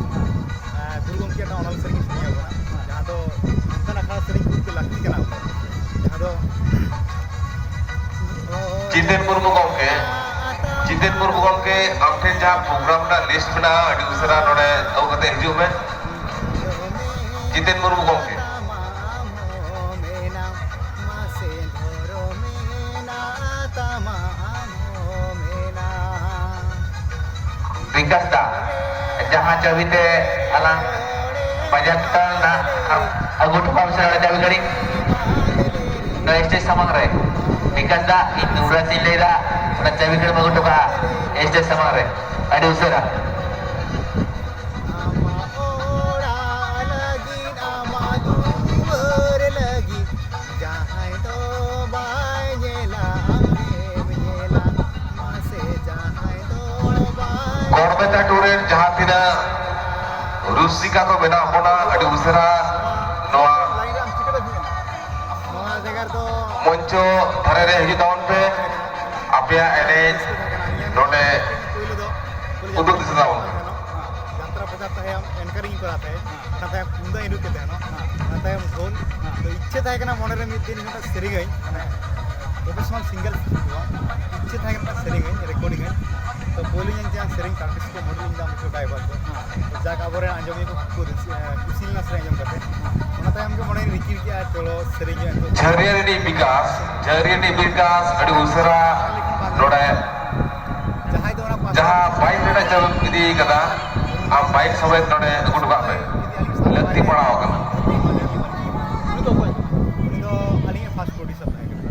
ᱟᱨ ᱜᱩᱨᱩ ᱜᱚᱢᱠᱮᱭᱟᱜ ᱚᱱᱚᱞ ᱥᱮᱨᱮᱧ ᱤᱧ ᱥᱮᱨᱮᱧ ᱟᱠᱟᱫᱟ, ᱡᱟᱦᱟᱸ ᱫᱚ ᱚᱱᱠᱟᱱ ᱟᱠᱷᱲᱟ ᱥᱮᱨᱮᱧ ᱠᱚ ᱞᱟᱹᱠᱛᱤ ᱠᱟᱱᱟ᱾ ᱡᱟᱦᱟᱸ ᱫᱚ ᱡᱤᱛᱮᱱ ᱢᱩᱨᱢᱩ ᱜᱚᱢᱠᱮ, ᱡᱤᱛᱮᱱ ᱢᱩᱨᱢᱩ ᱜᱚᱢᱠᱮ, ᱟᱢ ᱴᱷᱮᱱ ᱡᱟᱦᱟᱸ ᱯᱨᱳᱜᱨᱟᱢ ᱨᱮᱱᱟᱜ ᱞᱤᱥᱴ ᱢᱮᱱᱟᱜᱼᱟ, ᱟᱹᱰᱤ ᱩᱥᱟᱹᱨᱟ ᱱᱚᱰᱮ ᱟᱹᱜᱩ ᱠᱟᱛᱮ ᱦᱤᱡᱩᱜ ᱢᱮ᱾ ᱡᱤᱛᱮᱱ ᱢᱩᱨᱢᱩ ᱜᱚᱢᱠᱮ᱾ ᱢᱟᱥᱮ ᱫᱷᱚᱨᱚᱢᱮᱱᱟ ᱛᱟᱢᱟ ᱟᱢ ᱦᱚᱸ ᱢᱮᱱᱟ᱾ ᱵᱤᱠᱟᱥ ᱫᱟ, ᱡᱟᱦᱟᱸ ᱪᱟᱹᱵᱤ ᱛᱮ ᱟᱞᱟᱝ ᱵᱟᱡᱟᱨ ᱴᱟᱴᱟ ᱱᱟᱜ ᱟᱹᱜᱩ ᱦᱚᱴᱚ ᱠᱟᱜ ᱢᱮᱥᱮ, ᱚᱱᱟ ᱪᱟᱹᱵᱤ ᱜᱷᱟᱹᱲᱤ ᱱᱚᱣᱟ ᱥᱴᱮᱡᱽ ᱥᱟᱢᱟᱝ ᱨᱮ᱾ ᱵᱤᱠᱟᱥ ᱫᱟ, ᱤᱧ ᱱᱩᱨᱟᱡᱽ ᱤᱧ ᱞᱟᱹᱭᱫᱟ, ᱚᱱᱟ ᱪᱟᱹᱵᱤ ᱜᱷᱟᱹᱲᱤᱢ ᱟᱹᱜᱩ ᱦᱚᱴᱚ ᱠᱟᱜᱼᱟ ᱥᱴᱮᱡᱽ ᱥᱟᱢᱟᱝ ᱨᱮ ᱟᱹᱰᱤ ᱩᱥᱟᱹᱨᱟ᱾ ᱟᱢᱟᱜ ᱚᱲᱟᱜ ᱞᱟᱹᱜᱤᱫ, ᱟᱢᱟᱜ ᱫᱩᱣᱟᱹᱨ ᱞᱟᱹᱜᱤᱫ, ᱡᱟᱦᱟᱸᱭ ᱫᱚ ᱵᱟᱭ ᱧᱮᱞᱟ, ᱟᱢᱮᱢ ᱧᱮᱞᱟ, ᱢᱟᱥᱮ ᱡᱟᱦᱟᱸᱭ ᱫᱚ ᱵᱟᱭ ᱜᱚᱲᱵᱮᱛᱟ ᱴᱩᱨ ᱨᱮᱱ ᱡᱟᱦᱟᱸ ᱛᱤᱱᱟᱹᱜ ᱨᱩᱥᱤᱠᱟ ᱠᱚ ᱢᱮᱱᱟᱜ ᱵᱚᱱᱟ, ᱟᱹᱰᱤ ᱩᱥᱟᱹᱨᱟ ᱱᱚᱣᱟ ᱱᱚᱣᱟ ᱡᱟᱭᱜᱟ ᱨᱮᱫᱚ ᱢᱚᱧᱪᱚ ᱫᱷᱟᱨᱮ ᱨᱮ ᱦᱤᱡᱩᱜ ᱛᱟᱵᱚᱱ ᱯᱮ, ᱟᱯᱮᱭᱟᱜ ᱮᱱᱮᱡ ᱱᱚᱰᱮ ᱩᱫᱩᱜ ᱫᱤᱥᱟᱹ ᱛᱟᱵᱚᱱ ᱯᱮ᱾ ᱡᱟᱛᱨᱟ ᱯᱨᱚᱪᱟᱨ ᱛᱟᱦᱮᱸ, ᱮᱱᱠᱟᱨᱤᱝ ᱠᱚᱨᱟᱣ ᱛᱟᱦᱮᱸ, ᱚᱱᱟ ᱛᱟᱭᱚᱢ ᱛᱩᱢᱫᱟᱜ ᱤᱧ ᱨᱩ ᱠᱮᱫ ᱛᱟᱦᱮᱱᱟ, ᱚᱱᱟ ᱛᱟᱭᱚᱢ ᱰᱷᱳᱞ᱾ ᱛᱚ ᱤᱪᱪᱷᱟᱹ ᱛᱟᱦᱮᱸ ᱠᱟᱱᱟ ᱢᱚᱱᱮ ᱨᱮ ᱢᱤᱫ ᱫᱤᱱ ᱢᱤᱫᱴᱟᱝ ᱥᱮᱨᱮᱧᱟᱹᱧ, ᱢᱟᱱᱮ ᱯᱨᱚᱯᱷᱮᱥᱚᱱᱟᱞ ᱥᱤᱝᱜᱟᱨ ᱫᱚ ᱵᱟᱝ, ᱤᱪᱪᱷᱟᱹ ᱛᱟᱦᱮᱸ ᱠᱟᱱᱟ ᱥᱮᱨᱮᱧᱟᱹᱧ, ᱨᱮᱠᱚᱨᱰᱤᱝ ᱟᱹᱧ᱾ ᱛᱚ ᱯᱳᱭᱞᱳ ᱧᱮᱞ ᱡᱟᱦᱟᱸ ᱥᱮᱨᱮᱧ ᱯᱨᱮᱠᱴᱤᱥ ᱠᱚ ᱢᱚᱰᱮᱞᱤᱝ ᱫᱟ ᱩᱱᱠᱩ ᱰᱟᱭᱵᱷᱟᱨ ᱠᱚ, ᱛᱚ ᱡᱟᱠ ᱟᱵᱚᱨᱮᱱ ᱟᱸᱡᱚᱢᱤᱭᱟᱹ ᱠᱚ ᱠᱚ ᱨᱟᱹᱥᱠᱟᱹ, ᱠᱩᱥᱤ ᱞᱮᱱᱟ ᱥᱮᱨᱮᱧ ᱟᱸᱡᱚᱢ ᱠᱟᱛᱮ᱾ ᱚᱱᱟ ᱛᱟᱭᱚᱢ ᱜᱮ ᱢᱚᱱᱮ ᱨᱤᱠᱤᱲ ᱠᱮᱜᱼᱟ, ᱪᱚᱞᱚ ᱥᱮᱨᱮᱧ ᱦᱩᱭᱩᱜᱼᱟ ᱱᱤᱛᱚᱜ᱾ ᱡᱷᱟᱹᱨᱤᱭᱟᱹ ᱨᱤᱱᱤᱡ ᱵᱤᱠᱟᱥ, ᱡᱷᱟᱹᱨᱤᱭᱟᱹ ᱨᱤᱱᱤᱡ ᱵᱤᱠᱟᱥ ᱟᱹᱰᱤ ᱩᱥᱟᱹᱨᱟ ᱱᱚᱰᱮ ᱡᱟᱦᱟᱸᱭ ᱫᱚ ᱚᱱᱟ ᱯᱟᱥ ᱡᱟᱦᱟᱸ ᱵᱟᱭᱤᱠ ᱨᱮᱱᱟᱜ ᱪᱟᱹᱞᱩ ᱤᱫᱤ ᱠᱟᱫᱟ, ᱟᱢ ᱵᱟᱭᱤᱠ ᱥᱚᱢᱮᱛ ᱱᱚᱰᱮ ᱟᱹᱜᱩ ᱦᱚᱴᱚ ᱠᱟᱜ ᱢᱮ, ᱞᱟᱹᱠᱛᱤ ᱯᱟᱲᱟᱣ ᱟᱠᱟᱱᱟ᱾ ᱩᱱᱤ ᱫᱚ ᱚᱠᱚᱭ? ᱩᱱᱤ ᱫᱚ ᱟᱹᱞᱤᱧᱟᱜ ᱯᱷᱟᱥᱴ ᱯᱨᱚᱰᱭᱩᱥᱟᱨ ᱛᱟᱦᱮᱸ ᱠᱟᱱᱟ᱾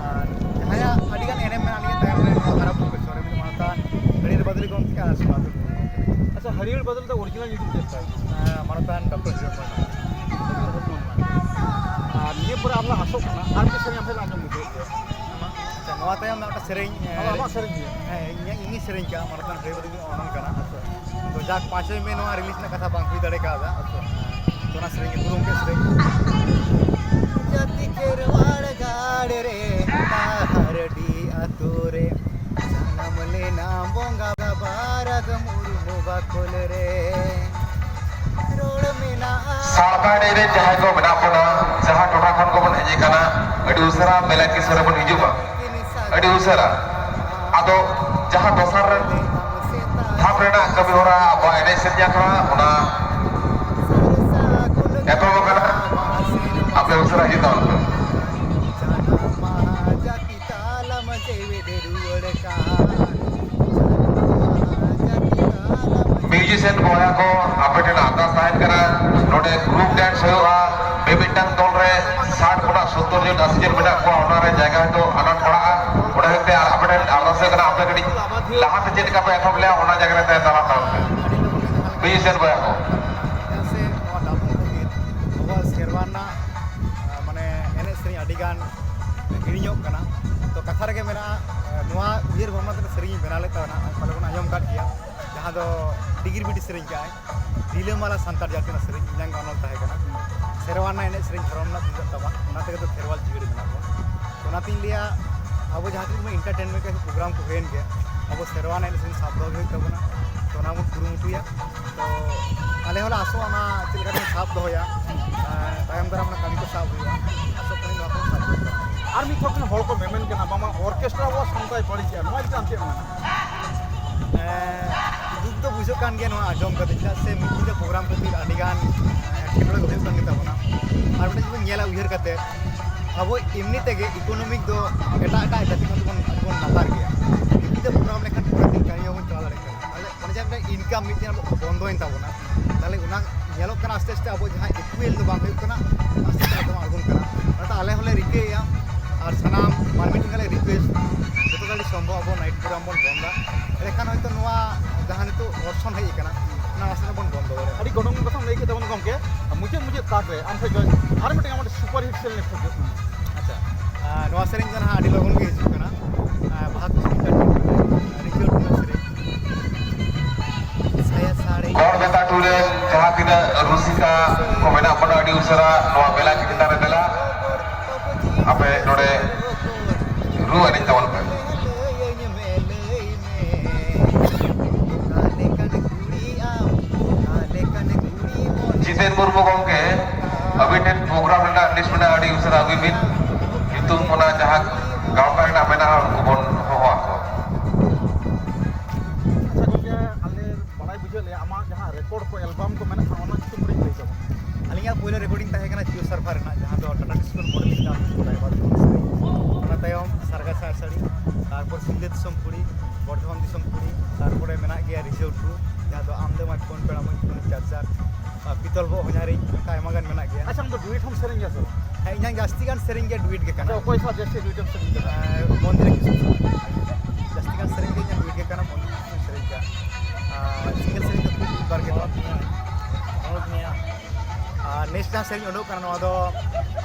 ᱟᱨ ᱡᱟᱦᱟᱸᱭᱟᱜ ᱟᱹᱰᱤᱜᱟᱱ ᱮᱱᱮᱢ ᱢᱮᱱᱟᱜᱼᱟ ᱱᱤᱭᱟᱹ ᱛᱟᱭᱚᱢ ᱨᱮ, ᱱᱚᱣᱟ ᱠᱷᱟᱨᱟᱯ ᱯᱨᱚᱯᱷᱮᱥᱚᱨ ᱨᱮ ᱢᱤᱫ ᱢᱟᱱᱚᱛᱟᱱ ᱦᱟᱹᱨᱤᱭᱟᱹᱲ ᱵᱟᱫᱞᱤ ᱜᱚᱢᱠᱮ ᱟᱨ ᱥᱳᱱᱟᱛᱚᱱ ᱜᱚᱢᱠᱮ᱾ ᱟᱪᱪᱷᱟ, ᱦᱟᱹᱨᱤᱭᱟᱹᱲ ᱵᱟᱫᱞ ᱫᱚ ᱚᱨᱤᱡᱤᱱᱟᱞ ᱧᱩᱛᱩᱢ ᱪᱮᱫ ᱛᱟᱭ? ᱦᱮᱸ, ᱢᱟᱱᱚᱛᱟᱱ ᱰᱚᱠᱴᱚᱨ ᱦᱤᱨᱚᱢ ᱢᱟᱱᱰᱤ᱾ ᱟᱨ ᱱᱤᱭᱟᱹ ᱯᱚᱨᱮ ᱟᱵᱚ ᱟᱥᱚᱜ ᱠᱟᱱᱟ ᱟᱨ ᱢᱤᱫᱴᱮᱱ ᱥᱮᱨᱮᱧ ᱟᱯᱮ ᱟᱸᱡᱚᱢ ᱢᱩᱪᱟᱹᱫ ᱜᱮᱭᱟ᱾ ᱟᱪᱪᱷᱟ, ᱱᱚᱣᱟ ᱛᱟᱭᱚᱢ ᱫᱚ ᱢᱤᱫᱴᱟᱝ ᱥᱮᱨᱮᱧ, ᱟᱢᱟᱜ ᱥᱮᱨᱮᱧ ᱜᱮ? ᱦᱮᱸ, ᱤᱧᱟᱹᱜ, ᱤᱧᱤᱧ ᱥᱮᱨᱮᱧ ᱠᱟᱜᱼᱟ, ᱢᱟᱱᱚᱛᱟᱱ ᱦᱟᱹᱨᱤᱭᱟᱹᱲ ᱵᱟᱫᱞᱤ ᱚᱱᱚᱞ ᱠᱟᱱᱟ᱾ ᱟᱪᱪᱷᱟ᱾ ᱛᱚ ᱡᱟᱠ, ᱯᱟᱸᱪᱚᱭ ᱢᱮ ᱱᱚᱣᱟ ᱨᱤᱞᱤᱡᱽ ᱨᱮᱱᱟᱜ ᱠᱟᱛᱷᱟ ᱵᱟᱝ ᱦᱩᱭ ᱫᱟᱲᱮ ᱠᱟᱣᱫᱟ᱾ ᱟᱪᱪᱷᱟ᱾ ᱛᱚ ᱚᱱᱟ ᱥᱮᱨᱮᱧ ᱜᱮ ᱯᱩᱨᱟᱹ ᱜᱚᱢᱠᱮ ᱥᱮᱨᱮᱧ᱾ ᱡᱟᱹᱛᱤ ᱠᱷᱮᱨᱣᱟᱲ ᱜᱟᱲ ᱨᱮ ᱰᱟᱦᱟᱨᱰᱤ ᱟᱛᱳ ᱨᱮ ᱡᱟᱱᱟᱢ ᱞᱮᱱᱟ ᱵᱚᱸᱜᱟ ᱵᱟᱨᱟᱜ ᱢᱩᱨᱢᱩ ᱵᱟᱠᱷᱳᱞ ᱨᱮ᱾ ᱨᱚᱲ ᱢᱮᱱᱟᱜᱼᱟ᱾ ᱥᱟᱲᱯᱟ ᱮᱱᱮᱡ ᱨᱮ ᱡᱟᱦᱟᱸᱭ ᱠᱚ ᱢᱮᱱᱟᱜ ᱵᱚᱱᱟ, ᱡᱟᱦᱟᱸ ᱴᱚᱴᱷᱟ ᱠᱷᱚᱱ ᱜᱮᱵᱚᱱ ᱦᱮᱡ ᱟᱠᱟᱱᱟ, ᱟᱹᱰᱤ ᱩᱥᱟᱹᱨᱟ ᱢᱮᱞᱟ ᱠᱤᱥᱳ ᱨᱮᱵᱚᱱ ᱦᱤᱡᱩᱜᱼᱟ, ᱟᱹᱰᱤ ᱩᱥᱟᱹᱨᱟ᱾ ᱟᱫᱚ ᱡᱟᱦᱟᱸ ᱫᱚᱥᱟᱨ ᱫᱷᱟᱯ ᱨᱮᱱᱟᱜ ᱠᱟᱹᱢᱤ ᱦᱚᱨᱟ ᱟᱵᱚᱣᱟᱜ ᱮᱱᱮᱡ ᱥᱮᱨᱮᱧ ᱟᱠᱷᱲᱟ, ᱚᱱᱟ ᱮᱛᱚᱦᱚᱵ ᱟᱠᱟᱱᱟ᱾ ᱟᱯᱮ ᱩᱥᱟᱹᱨᱟ ᱦᱤᱡᱩᱜ ᱛᱟᱵᱚᱱ ᱯᱮ᱾ ᱪᱮᱫ ᱵᱚᱭᱦᱟ ᱠᱚ, ᱟᱯᱮ ᱴᱷᱮᱱ ᱟᱨᱫᱟᱥ ᱛᱟᱦᱮᱱ ᱠᱟᱱᱟ, ᱱᱚᱰᱮ ᱜᱨᱩᱯ ᱰᱮᱱᱥ ᱦᱩᱭᱩᱜᱼᱟ᱾ ᱢᱤᱢᱤᱫᱴᱟᱝ ᱫᱚᱞ ᱨᱮ ᱥᱟᱴ ᱠᱷᱚᱱᱟᱜ ᱥᱚᱛᱛᱚᱨ ᱡᱚᱱ, ᱟᱥᱤ ᱡᱚᱱ ᱢᱮᱱᱟᱜ ᱠᱚᱣᱟ, ᱚᱱᱟ ᱨᱮ ᱡᱟᱭᱜᱟ ᱦᱚᱭᱛᱳ ᱟᱱᱟᱴ ᱯᱟᱲᱟᱜᱼᱟ᱾ ᱚᱸᱰᱮ ᱦᱚᱛᱮ ᱟᱨ ᱟᱯᱮ ᱴᱷᱮᱱ ᱟᱨᱫᱟᱥ ᱦᱩᱭᱩᱜ ᱠᱟᱱᱟ, ᱟᱯᱮ ᱠᱟᱹᱴᱤᱡ ᱞᱟᱦᱟᱛᱮ ᱪᱮᱫ ᱞᱮᱠᱟ ᱯᱮ ᱮᱛᱚᱦᱚᱵ ᱞᱮᱜᱼᱟ, ᱚᱱᱟ ᱡᱟᱭᱜᱟ ᱨᱮ ᱛᱟᱦᱮᱸ ᱛᱟᱲᱟᱢ ᱛᱟᱵᱚᱱ ᱯᱮ᱾ ᱢᱤᱭᱩᱡᱤᱥᱤᱭᱟᱱ ᱵᱚᱭᱦᱟ ᱠᱚ᱾ ᱪᱮᱫᱟᱜ ᱥᱮ ᱱᱚᱣᱟ ᱰᱟᱵᱩᱝ ᱠᱷᱟᱹᱛᱤᱨ ᱟᱵᱚᱣᱟᱜ ᱥᱮᱨᱣᱟ ᱨᱮᱱᱟᱜ, ᱟᱸ, ᱢᱟᱱᱮ ᱮᱱᱮᱡ ᱥᱮᱨᱮᱧ ᱟᱹᱰᱤ ᱜᱟᱱ ᱦᱤᱲᱤᱧᱚᱜ ᱠᱟᱱᱟ᱾ ᱛᱚ ᱠᱟᱛᱷᱟ ᱨᱮᱜᱮ ᱢᱮᱱᱟᱜᱼᱟ, ᱟᱸ, ᱱᱚᱣᱟ ᱩᱭᱦᱟᱹᱨ ᱵᱷᱟᱵᱽᱱᱟ ᱛᱮ ᱥᱮᱨᱮᱧ ᱤᱧ ᱵᱮᱱᱟᱣ ᱞᱮᱫ ᱛᱟᱵᱚᱱᱟ, ᱯᱟᱞᱮ ᱵᱚᱱ ᱟᱸᱡᱚᱢ ᱟᱠᱟᱫ ᱜᱮᱭᱟ, ᱡᱟᱦᱟᱸ ᱫᱚ ᱰᱤᱜᱤᱨ ᱵᱤᱴᱤ ᱥᱮᱨᱮᱧ ᱠᱟᱜᱼᱟᱭ, ᱨᱤᱞᱟᱹᱢᱟᱞᱟ ᱥᱟᱱᱛᱟᱲ ᱡᱟᱹᱛᱤ ᱨᱮᱱᱟᱜ ᱥᱮᱨᱮᱧ ᱤᱧᱟᱝ ᱜᱮ ᱚᱱᱚᱞ ᱛᱟᱦᱮᱸ ᱠᱟᱱᱟ᱾ ᱥᱮᱨᱣᱟ ᱨᱮᱱᱟᱜ ᱮᱱᱮᱡ ᱥᱮᱨᱮᱧ ᱫᱷᱚᱨᱚᱢ ᱨᱮᱱᱟᱜ ᱛᱩᱢᱫᱟᱜ ᱴᱟᱢᱟᱠ, ᱚᱱᱟ ᱛᱮᱜᱮ ᱫᱚ ᱠᱷᱮᱨᱣᱟᱞ ᱡᱤᱭᱟᱹᱲ ᱢᱮᱱᱟᱜ ᱵᱚᱱᱟ᱾ ᱛᱚ ᱚᱱᱟᱛᱤᱧ ᱞᱟᱹᱭᱟ, ᱟᱵᱚ ᱡᱟᱦᱟᱸ ᱛᱤᱱᱟᱹᱜ ᱵᱚᱱ ᱮᱱᱴᱟᱨᱴᱮᱱᱢᱮᱱᱴ ᱠᱟᱱᱟ, ᱯᱨᱳᱜᱨᱟᱢ ᱠᱚ ᱦᱩᱭᱮᱱ ᱜᱮ, ᱟᱵᱚ ᱥᱮᱨᱣᱟ ᱨᱮᱱᱟᱜ ᱮᱱᱮᱡ ᱥᱮᱨᱮᱧ ᱥᱟᱵ ᱫᱚᱦᱚ ᱜᱮ ᱦᱩᱭᱩᱜ ᱛᱟᱵᱚᱱᱟ᱾ ᱛᱚ ᱚᱱᱟ ᱵᱚᱱ ᱠᱩᱨᱩᱢᱩᱴᱩᱭᱟ᱾ ᱛᱚ ᱟᱞᱮ ᱦᱚᱸᱞᱮ ᱟᱥᱚᱜᱼᱟ ᱚᱱᱟ ᱪᱮᱫ ᱞᱮᱠᱟ ᱛᱮᱵᱚᱱ ᱥᱟᱵ ᱫᱚᱦᱚᱭᱟ, ᱟᱨ ᱛᱟᱭᱚᱢ ᱫᱟᱨᱟᱢ ᱚᱱᱟ ᱠᱟᱹᱢᱤ ᱠᱚ ᱥᱟᱵ ᱦᱩᱭᱩᱜᱼᱟ᱾ ᱟᱥᱚᱜ ᱠᱟᱹᱱᱟᱹᱧ ᱱᱚᱣᱟ ᱠᱚ ᱥᱟᱵ ᱫᱚᱦᱚᱭᱟ᱾ ᱟᱨ ᱢᱤᱫ ᱛᱷᱚᱠ ᱨᱮᱱ ᱦᱚᱲ ᱠᱚ ᱢᱮᱢᱮᱱ ᱠᱟᱱᱟ, ᱵᱟᱝᱢᱟ ᱚᱨᱠᱮᱥᱴᱨᱟ ᱟᱵᱚᱣᱟᱜ ᱥᱟᱶᱛᱟᱭ ᱵᱟᱹᱲᱤᱡᱮᱜᱼᱟ, ᱱᱚᱣᱟ ᱤᱫᱤ ᱠᱟᱛᱮ ᱟᱢ ᱪᱮᱫ ᱮᱢ ᱢᱮᱱᱟ? ᱮᱸ, ᱫᱩᱠ ᱫᱚ ᱵᱩᱡᱷᱟᱹᱜ ᱠᱟᱱ ᱜᱮᱭᱟ ᱱᱚᱣᱟ ᱟᱸᱡᱚᱢ ᱠᱟᱛᱮ, ᱪᱮᱫᱟᱜ ᱥᱮ ᱢᱤᱫ ᱧᱤᱫᱟᱹ ᱯᱨᱳᱜᱨᱟᱢ ᱠᱷᱟᱹᱛᱤᱨ ᱟᱹᱰᱤ ᱜᱟᱱ ᱮᱴᱠᱮᱴᱚᱬᱮ ᱠᱚ ᱦᱩᱭᱩᱜ ᱠᱟᱱ ᱜᱮᱛᱟ ᱵᱚᱱᱟ᱾ ᱟᱨ ᱢᱤᱫᱴᱮᱱ ᱡᱩᱫᱤ ᱵᱚᱱ ᱧᱮᱞᱟ ᱩᱭᱦᱟᱹᱨ ᱠᱟᱛᱮ, ᱟᱵᱚ ᱮᱢᱱᱤ ᱛᱮᱜᱮ ᱤᱠᱳᱱᱚᱢᱤᱠ ᱫᱚ ᱮᱴᱟᱜ ᱮᱴᱟᱜ ᱡᱟᱹᱛᱤ ᱠᱷᱚᱱ ᱫᱚᱵᱚᱱ, ᱵᱚᱱ ᱞᱟᱛᱟᱨ ᱜᱮᱭᱟ᱾ ᱢᱤᱫ ᱧᱤᱫᱟᱹ ᱯᱨᱳᱜᱨᱟᱢ ᱞᱮᱠᱷᱟᱱ ᱯᱚᱨᱮᱨ ᱫᱤᱱ ᱠᱟᱹᱢᱤ ᱵᱟᱵᱚᱱ ᱪᱟᱞᱟᱣ ᱫᱟᱲᱮᱭᱟᱜ ᱠᱟᱱᱟ᱾ ᱛᱟᱦᱞᱮ ᱚᱱᱮ ᱡᱮ ᱢᱤᱫᱴᱮᱱ ᱤᱱᱠᱟᱢ ᱢᱤᱫ ᱫᱤᱱ ᱟᱵᱚ ᱵᱚᱱᱫᱚᱭᱮᱱ ᱛᱟᱵᱚᱱᱟ, ᱛᱟᱦᱞᱮ ᱚᱱᱟ ᱧᱮᱞᱚᱜ ᱠᱟᱱᱟ ᱟᱥᱛᱮ ᱟᱥᱛᱮ ᱟᱵᱚ ᱡᱟᱦᱟᱸ ᱤᱠᱩᱭᱮᱞ ᱫᱚ ᱵᱟᱝ ᱦᱩᱭᱩᱜ ᱠᱟᱱᱟ, ᱟᱥᱛᱮ ᱟᱥᱛᱮ ᱟᱬᱜᱚᱱ ᱠᱟᱱᱟ᱾ ᱚᱱᱟᱛᱮ ᱟᱞᱮ ᱦᱚᱸᱞᱮ ᱨᱤᱠᱟᱹᱭᱮᱫᱼᱟ ᱟᱨ ᱥᱟᱱᱟᱢ ᱢᱟᱹᱱᱢᱤ ᱴᱷᱮᱱ ᱞᱮ ᱨᱤᱠᱩᱭᱮᱥᱴ, ᱡᱚᱛᱚ ᱫᱟᱲᱮ ᱥᱚᱢᱵᱷᱚᱵ ᱟᱵᱚ ᱱᱟᱭᱤᱴ ᱯᱨᱳᱜᱨᱟᱢ ᱵᱚᱱ ᱵᱚᱱᱫᱟ᱾ ᱮᱸᱰᱮᱠᱷᱟᱱ ᱦᱚᱭᱛᱳ ᱱᱚᱣᱟ ᱡᱟᱦᱟᱸ ᱱᱤᱛᱚᱜ ᱚᱨᱥᱚᱝ ᱦᱮᱡ ᱟᱠᱟᱱᱟ, ᱚᱱᱟ ᱱᱟᱥᱮᱱᱟᱜ ᱵᱚᱱ ᱵᱚᱱᱫᱚ ᱫᱟᱲᱮᱭᱟᱜᱼᱟ᱾ ᱟᱹᱰᱤ ᱜᱚᱱᱚᱝ ᱠᱟᱛᱷᱟᱢ ᱞᱟᱹᱭ ᱠᱮᱫ ᱛᱟᱵᱚᱱ ᱜᱚᱢᱠᱮ᱾ ᱢᱩᱪᱟᱹᱫ ᱢᱩᱪᱟᱹᱫ ᱛᱟᱠ ᱨᱮ ᱟᱢ ᱴᱷᱮᱱ ᱟᱨ ᱢᱤᱫᱴᱮᱱ ᱟᱢᱟᱜ ᱥᱩᱯᱟᱨ ᱦᱤᱴ ᱥᱮᱨᱮᱧ ᱞᱮ ᱠᱷᱚᱡᱚᱜ ᱠᱟᱱᱟ᱾ ᱟᱪᱪᱷᱟ, ᱟᱨ ᱱᱚᱣᱟ ᱥᱮᱨᱮᱧ ᱫᱚ ᱱᱟᱦᱟᱜ ᱟᱹᱰᱤ ᱞᱚᱜᱚᱱ ᱜᱮ ᱦᱤᱡᱩᱜ ᱠᱟᱱᱟ᱾ ᱟᱨ ᱵᱟᱦᱟ ᱠᱩᱥᱤ ᱨᱮᱠᱚᱨᱰ ᱨᱮᱱᱟᱜ ᱥᱮᱨᱮᱧ᱾ ᱥᱟᱭᱟ ᱥᱟᱹᱲᱤ᱾ ᱜᱚᱲ ᱵᱮᱛᱟ ᱴᱩ ᱨᱮᱱ ᱡᱟᱦᱟᱸ ᱛᱤᱱᱟᱹᱜ ᱨᱩᱥᱤᱠᱟ ᱠᱚ ᱢᱮᱱᱟᱜ ᱵᱚᱱᱟ, ᱟᱹᱰᱤ ᱩᱥᱟᱹᱨᱟ ᱱᱚᱣᱟ ᱵᱮᱞᱟ ᱪᱮᱛᱟᱱ ᱨᱮ ᱫᱮᱞᱟ, ᱟᱯᱮ ᱱᱚᱰᱮ ᱨᱩ ᱮᱱᱮᱡ ᱛᱟᱵᱚᱱ ᱯᱮ᱾ ᱡᱤᱛᱮᱱ ᱢᱩᱨᱢᱩ ᱜᱚᱢᱠᱮ, ᱟᱹᱵᱤᱱ ᱴᱷᱮᱱ ᱯᱨᱳᱜᱨᱟᱢ ᱨᱮᱱᱟᱜ ᱞᱤᱥᱴ ᱢᱮᱱᱟᱜᱼᱟ, ᱟᱹᱰᱤ ᱩᱥᱟᱹᱨᱟ ᱟᱹᱜᱩᱭ ᱵᱤᱱ᱾ ᱧᱩᱛᱩᱢ ᱚᱱᱟ ᱡᱟᱦᱟᱸ ᱜᱟᱶᱛᱟ ᱨᱮᱱᱟᱜ ᱢᱮᱱᱟᱜᱼᱟ, ᱩᱱᱠᱩ ᱵᱚᱱ ᱦᱚᱦᱚ ᱟᱠᱚᱣᱟ᱾ ᱟᱪᱪᱷᱟ ᱜᱚᱢᱠᱮ, ᱟᱞᱮ ᱵᱟᱲᱟᱭ ᱵᱩᱡᱷᱟᱹᱣ ᱞᱮᱭᱟ, ᱟᱢᱟᱜ ᱡᱟᱦᱟᱸ ᱨᱮᱠᱚᱨᱰ ᱠᱚ, ᱮᱞᱵᱟᱢ ᱠᱚ ᱢᱮᱱᱟᱜ ᱠᱷᱟᱱ, ᱚᱱᱟ ᱧᱩᱛᱩᱢ ᱠᱟᱹᱴᱤᱡ ᱞᱟᱹᱭ ᱛᱟᱵᱚᱱ᱾ ᱟᱹᱞᱤᱧᱟᱜ ᱯᱳᱭᱞᱳ ᱨᱮᱠᱚᱨᱰᱤᱝ ᱛᱟᱦᱮᱸ ᱠᱟᱱᱟ ᱡᱤᱭᱳ ᱥᱟᱨᱵᱷᱟᱨ ᱨᱮᱱᱟᱜ, ᱡᱟᱦᱟᱸ ᱫᱚ ᱴᱟᱴᱟ ᱰᱤᱥᱠᱳ ᱢᱚᱰᱮᱞ ᱤᱧ ᱰᱟᱱᱥ ᱠᱟᱫᱟ ᱮᱵᱟᱨ᱾ ᱚᱱᱟ ᱛᱟᱭᱚᱢ ᱥᱟᱨᱜᱟ ᱥᱟᱭ ᱥᱟᱹᱲᱤ, ᱛᱟᱨᱯᱚᱨ ᱥᱤᱞᱫᱟᱹ ᱫᱤᱥᱚᱢ ᱠᱩᱲᱤ, ᱵᱚᱨᱫᱷᱚᱢᱟᱱ ᱫᱤᱥᱚᱢ ᱠᱩᱲᱤ, ᱛᱟᱨᱯᱚᱨᱮ ᱢᱮᱱᱟᱜ ᱜᱮᱭᱟ ᱨᱤᱡᱷᱟᱹᱣ ᱴᱩ, ᱡᱟᱦᱟᱸ ᱫᱚ ᱟᱢ ᱫᱚ ᱢᱟᱭ ᱯᱷᱳᱱ ᱯᱮᱲᱟ ᱢᱟᱹᱧ ᱯᱷᱳᱱ ᱪᱟᱨᱡᱟᱨ, ᱟᱨ ᱯᱤᱛᱚᱞ ᱵᱚ ᱦᱚᱧᱦᱟᱨᱤᱧ, ᱚᱱᱠᱟ ᱟᱭᱢᱟ ᱜᱟᱱ ᱢᱮᱱᱟᱜ ᱜᱮᱭᱟ᱾ ᱟᱪᱪᱷᱟ, ᱟᱢ ᱫᱚ ᱰᱩᱭᱮᱴ ᱦᱚᱸᱢ ᱥᱮᱨᱮᱧ ᱜᱮᱭᱟ ᱥᱮ ᱵᱟᱝ? ᱦᱮᱸ, ᱤᱧᱟᱹᱜ ᱡᱟᱹᱥᱛᱤ ᱜᱟᱱ ᱥᱮᱨᱮᱧ ᱜᱮ ᱰᱩᱭᱮᱴ ᱜᱮ ᱠᱟᱱᱟ᱾ ᱟᱪᱪᱷᱟ, ᱚᱠᱚᱭ ᱥᱟᱶ ᱡᱟᱹᱥᱛᱤ ᱰᱩᱭᱮᱴ ᱮᱢ ᱥᱮᱨᱮᱧ ᱠᱟᱫᱟ? ᱟᱨ ᱢᱚᱱᱫᱤᱨ ᱠᱤᱥᱠᱩ ᱥᱟᱶ᱾ ᱡᱟᱹᱥᱛᱤ ᱜᱟᱱ ᱥᱮᱨᱮᱧ ᱜᱮ ᱤᱧᱟᱹᱜ ᱰᱩᱭᱮᱴ ᱜᱮ ᱠᱟᱱᱟ, ᱢᱚᱱᱫᱤᱨ ᱠᱤᱥᱠᱩ ᱥᱟᱶ ᱥᱮᱨᱮᱧ ᱠᱟᱜᱼᱟ᱾ ᱟᱨ ᱥᱤᱝᱜᱮᱞ ᱥᱮᱨᱮᱧ ᱫᱚ ᱢᱤᱫ ᱵᱟᱨ ᱜᱮ ᱠᱟᱱᱟ᱾ ᱟᱨ ᱱᱮᱠᱥᱴ ᱡᱟᱦᱟᱸ ᱥᱮᱨᱮᱧ ᱩᱰᱩᱠ ᱠᱟᱱᱟ, ᱱᱚᱣᱟ ᱫᱚ,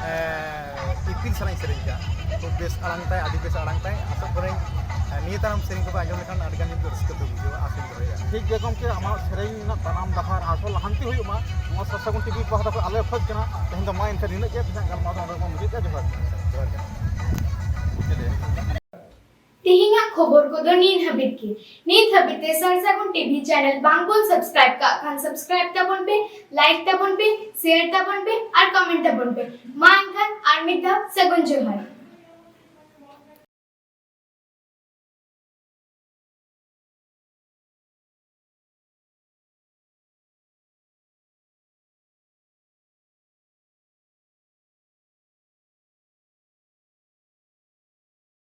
ᱮᱸ, ᱤᱯᱤᱞ ᱥᱟᱞᱟᱜ ᱤᱧ ᱥᱮᱨᱮᱧ ᱠᱟᱜᱼᱟ᱾ ᱠᱷᱩᱵ ᱵᱮᱥ ᱟᱲᱟᱝ ᱛᱟᱭ, ᱟᱹᱰᱤ ᱵᱮᱥ ᱟᱲᱟᱝ ᱛᱟᱭ᱾ ᱟᱥᱚᱜ ᱠᱟᱹᱱᱟᱹᱧ, ᱮᱸ, ᱱᱤᱭᱟᱹ ᱛᱟᱭᱱᱚᱢ ᱥᱮᱨᱮᱧ ᱠᱚᱯᱮ ᱟᱸᱡᱚᱢ ᱞᱮᱠᱷᱟᱱ ᱟᱹᱰᱤ ᱜᱟᱱ ᱜᱮ ᱨᱟᱹᱥᱠᱟᱹ ᱯᱮ ᱵᱩᱡᱷᱟᱹᱣᱟ, ᱟᱥᱟᱧ ᱫᱚᱦᱚᱭᱟ᱾ ᱴᱷᱤᱠ ᱜᱮᱭᱟ ᱜᱚᱢᱠᱮ, ᱟᱢᱟᱜ ᱥᱮᱨᱮᱧ ᱨᱮᱱᱟᱜ ᱛᱟᱲᱟᱢ ᱰᱟᱦᱟᱨ ᱟᱨᱦᱚᱸ ᱞᱟᱦᱟᱱᱛᱤ ᱦᱩᱭᱩᱜ ᱢᱟ, ᱱᱚᱣᱟ ᱥᱟᱨ ᱥᱟᱹᱜᱩᱱ ᱴᱤᱵᱷᱤ ᱯᱟᱦᱴᱟ ᱠᱷᱚᱱ ᱟᱞᱮ ᱠᱷᱚᱡ ᱠᱟᱱᱟ᱾ ᱛᱮᱦᱮᱧ ᱫᱚ ᱢᱟ ᱮᱱᱠᱷᱟᱱ ᱱᱤᱱᱟᱹᱜ ᱜᱮ, ᱛᱮᱦᱮᱧᱟᱜ ᱜᱟᱞᱢᱟᱨᱟᱣ ᱫᱚ ᱚᱸᱰᱮ ᱵᱚᱱ ᱢᱩᱪᱟᱹᱫ ᱮᱫᱟ᱾ ᱡᱚᱦᱟᱨ ᱜᱮ᱾ ᱡᱚᱦᱟᱨ ᱜᱮ᱾ ᱛᱮᱦᱮᱧᱟᱜ ᱠᱷᱚᱵᱚᱨ ᱠᱚᱫᱚ ᱱᱤᱭᱟᱹ ᱦᱟᱹᱵᱤᱡ ᱜᱮ᱾ ᱱᱤᱛ ᱦᱟᱹᱵᱤᱡ ᱛᱮ ᱥᱟᱨ ᱥᱟᱹᱜᱩᱱ ᱴᱤᱵᱷᱤ ᱪᱮᱱᱮᱞ ᱵᱟᱝ ᱵᱚᱱ ᱥᱟᱵᱥᱠᱨᱟᱭᱤᱵ ᱠᱟᱜ ᱠᱷᱟᱱ, ᱥᱟᱵᱥᱠᱨᱟᱭᱤᱵ ᱛᱟᱵᱚᱱ ᱯᱮ, ᱞᱟᱭᱤᱠ ᱛᱟᱵᱚᱱ ᱯᱮ, ᱥᱮᱭᱟᱨ ᱛᱟᱵᱚᱱ ᱯᱮ ᱟᱨ ᱠᱚᱢᱮᱱᱴ ᱛᱟᱵᱚᱱ ᱯᱮ᱾ ᱢᱟ ᱮᱱᱠᱷᱟᱱ ᱟᱨ ᱢᱤᱫ ᱫᱷᱟᱣ ᱥᱟᱹᱜᱩᱱ ᱡᱚᱦᱟᱨ᱾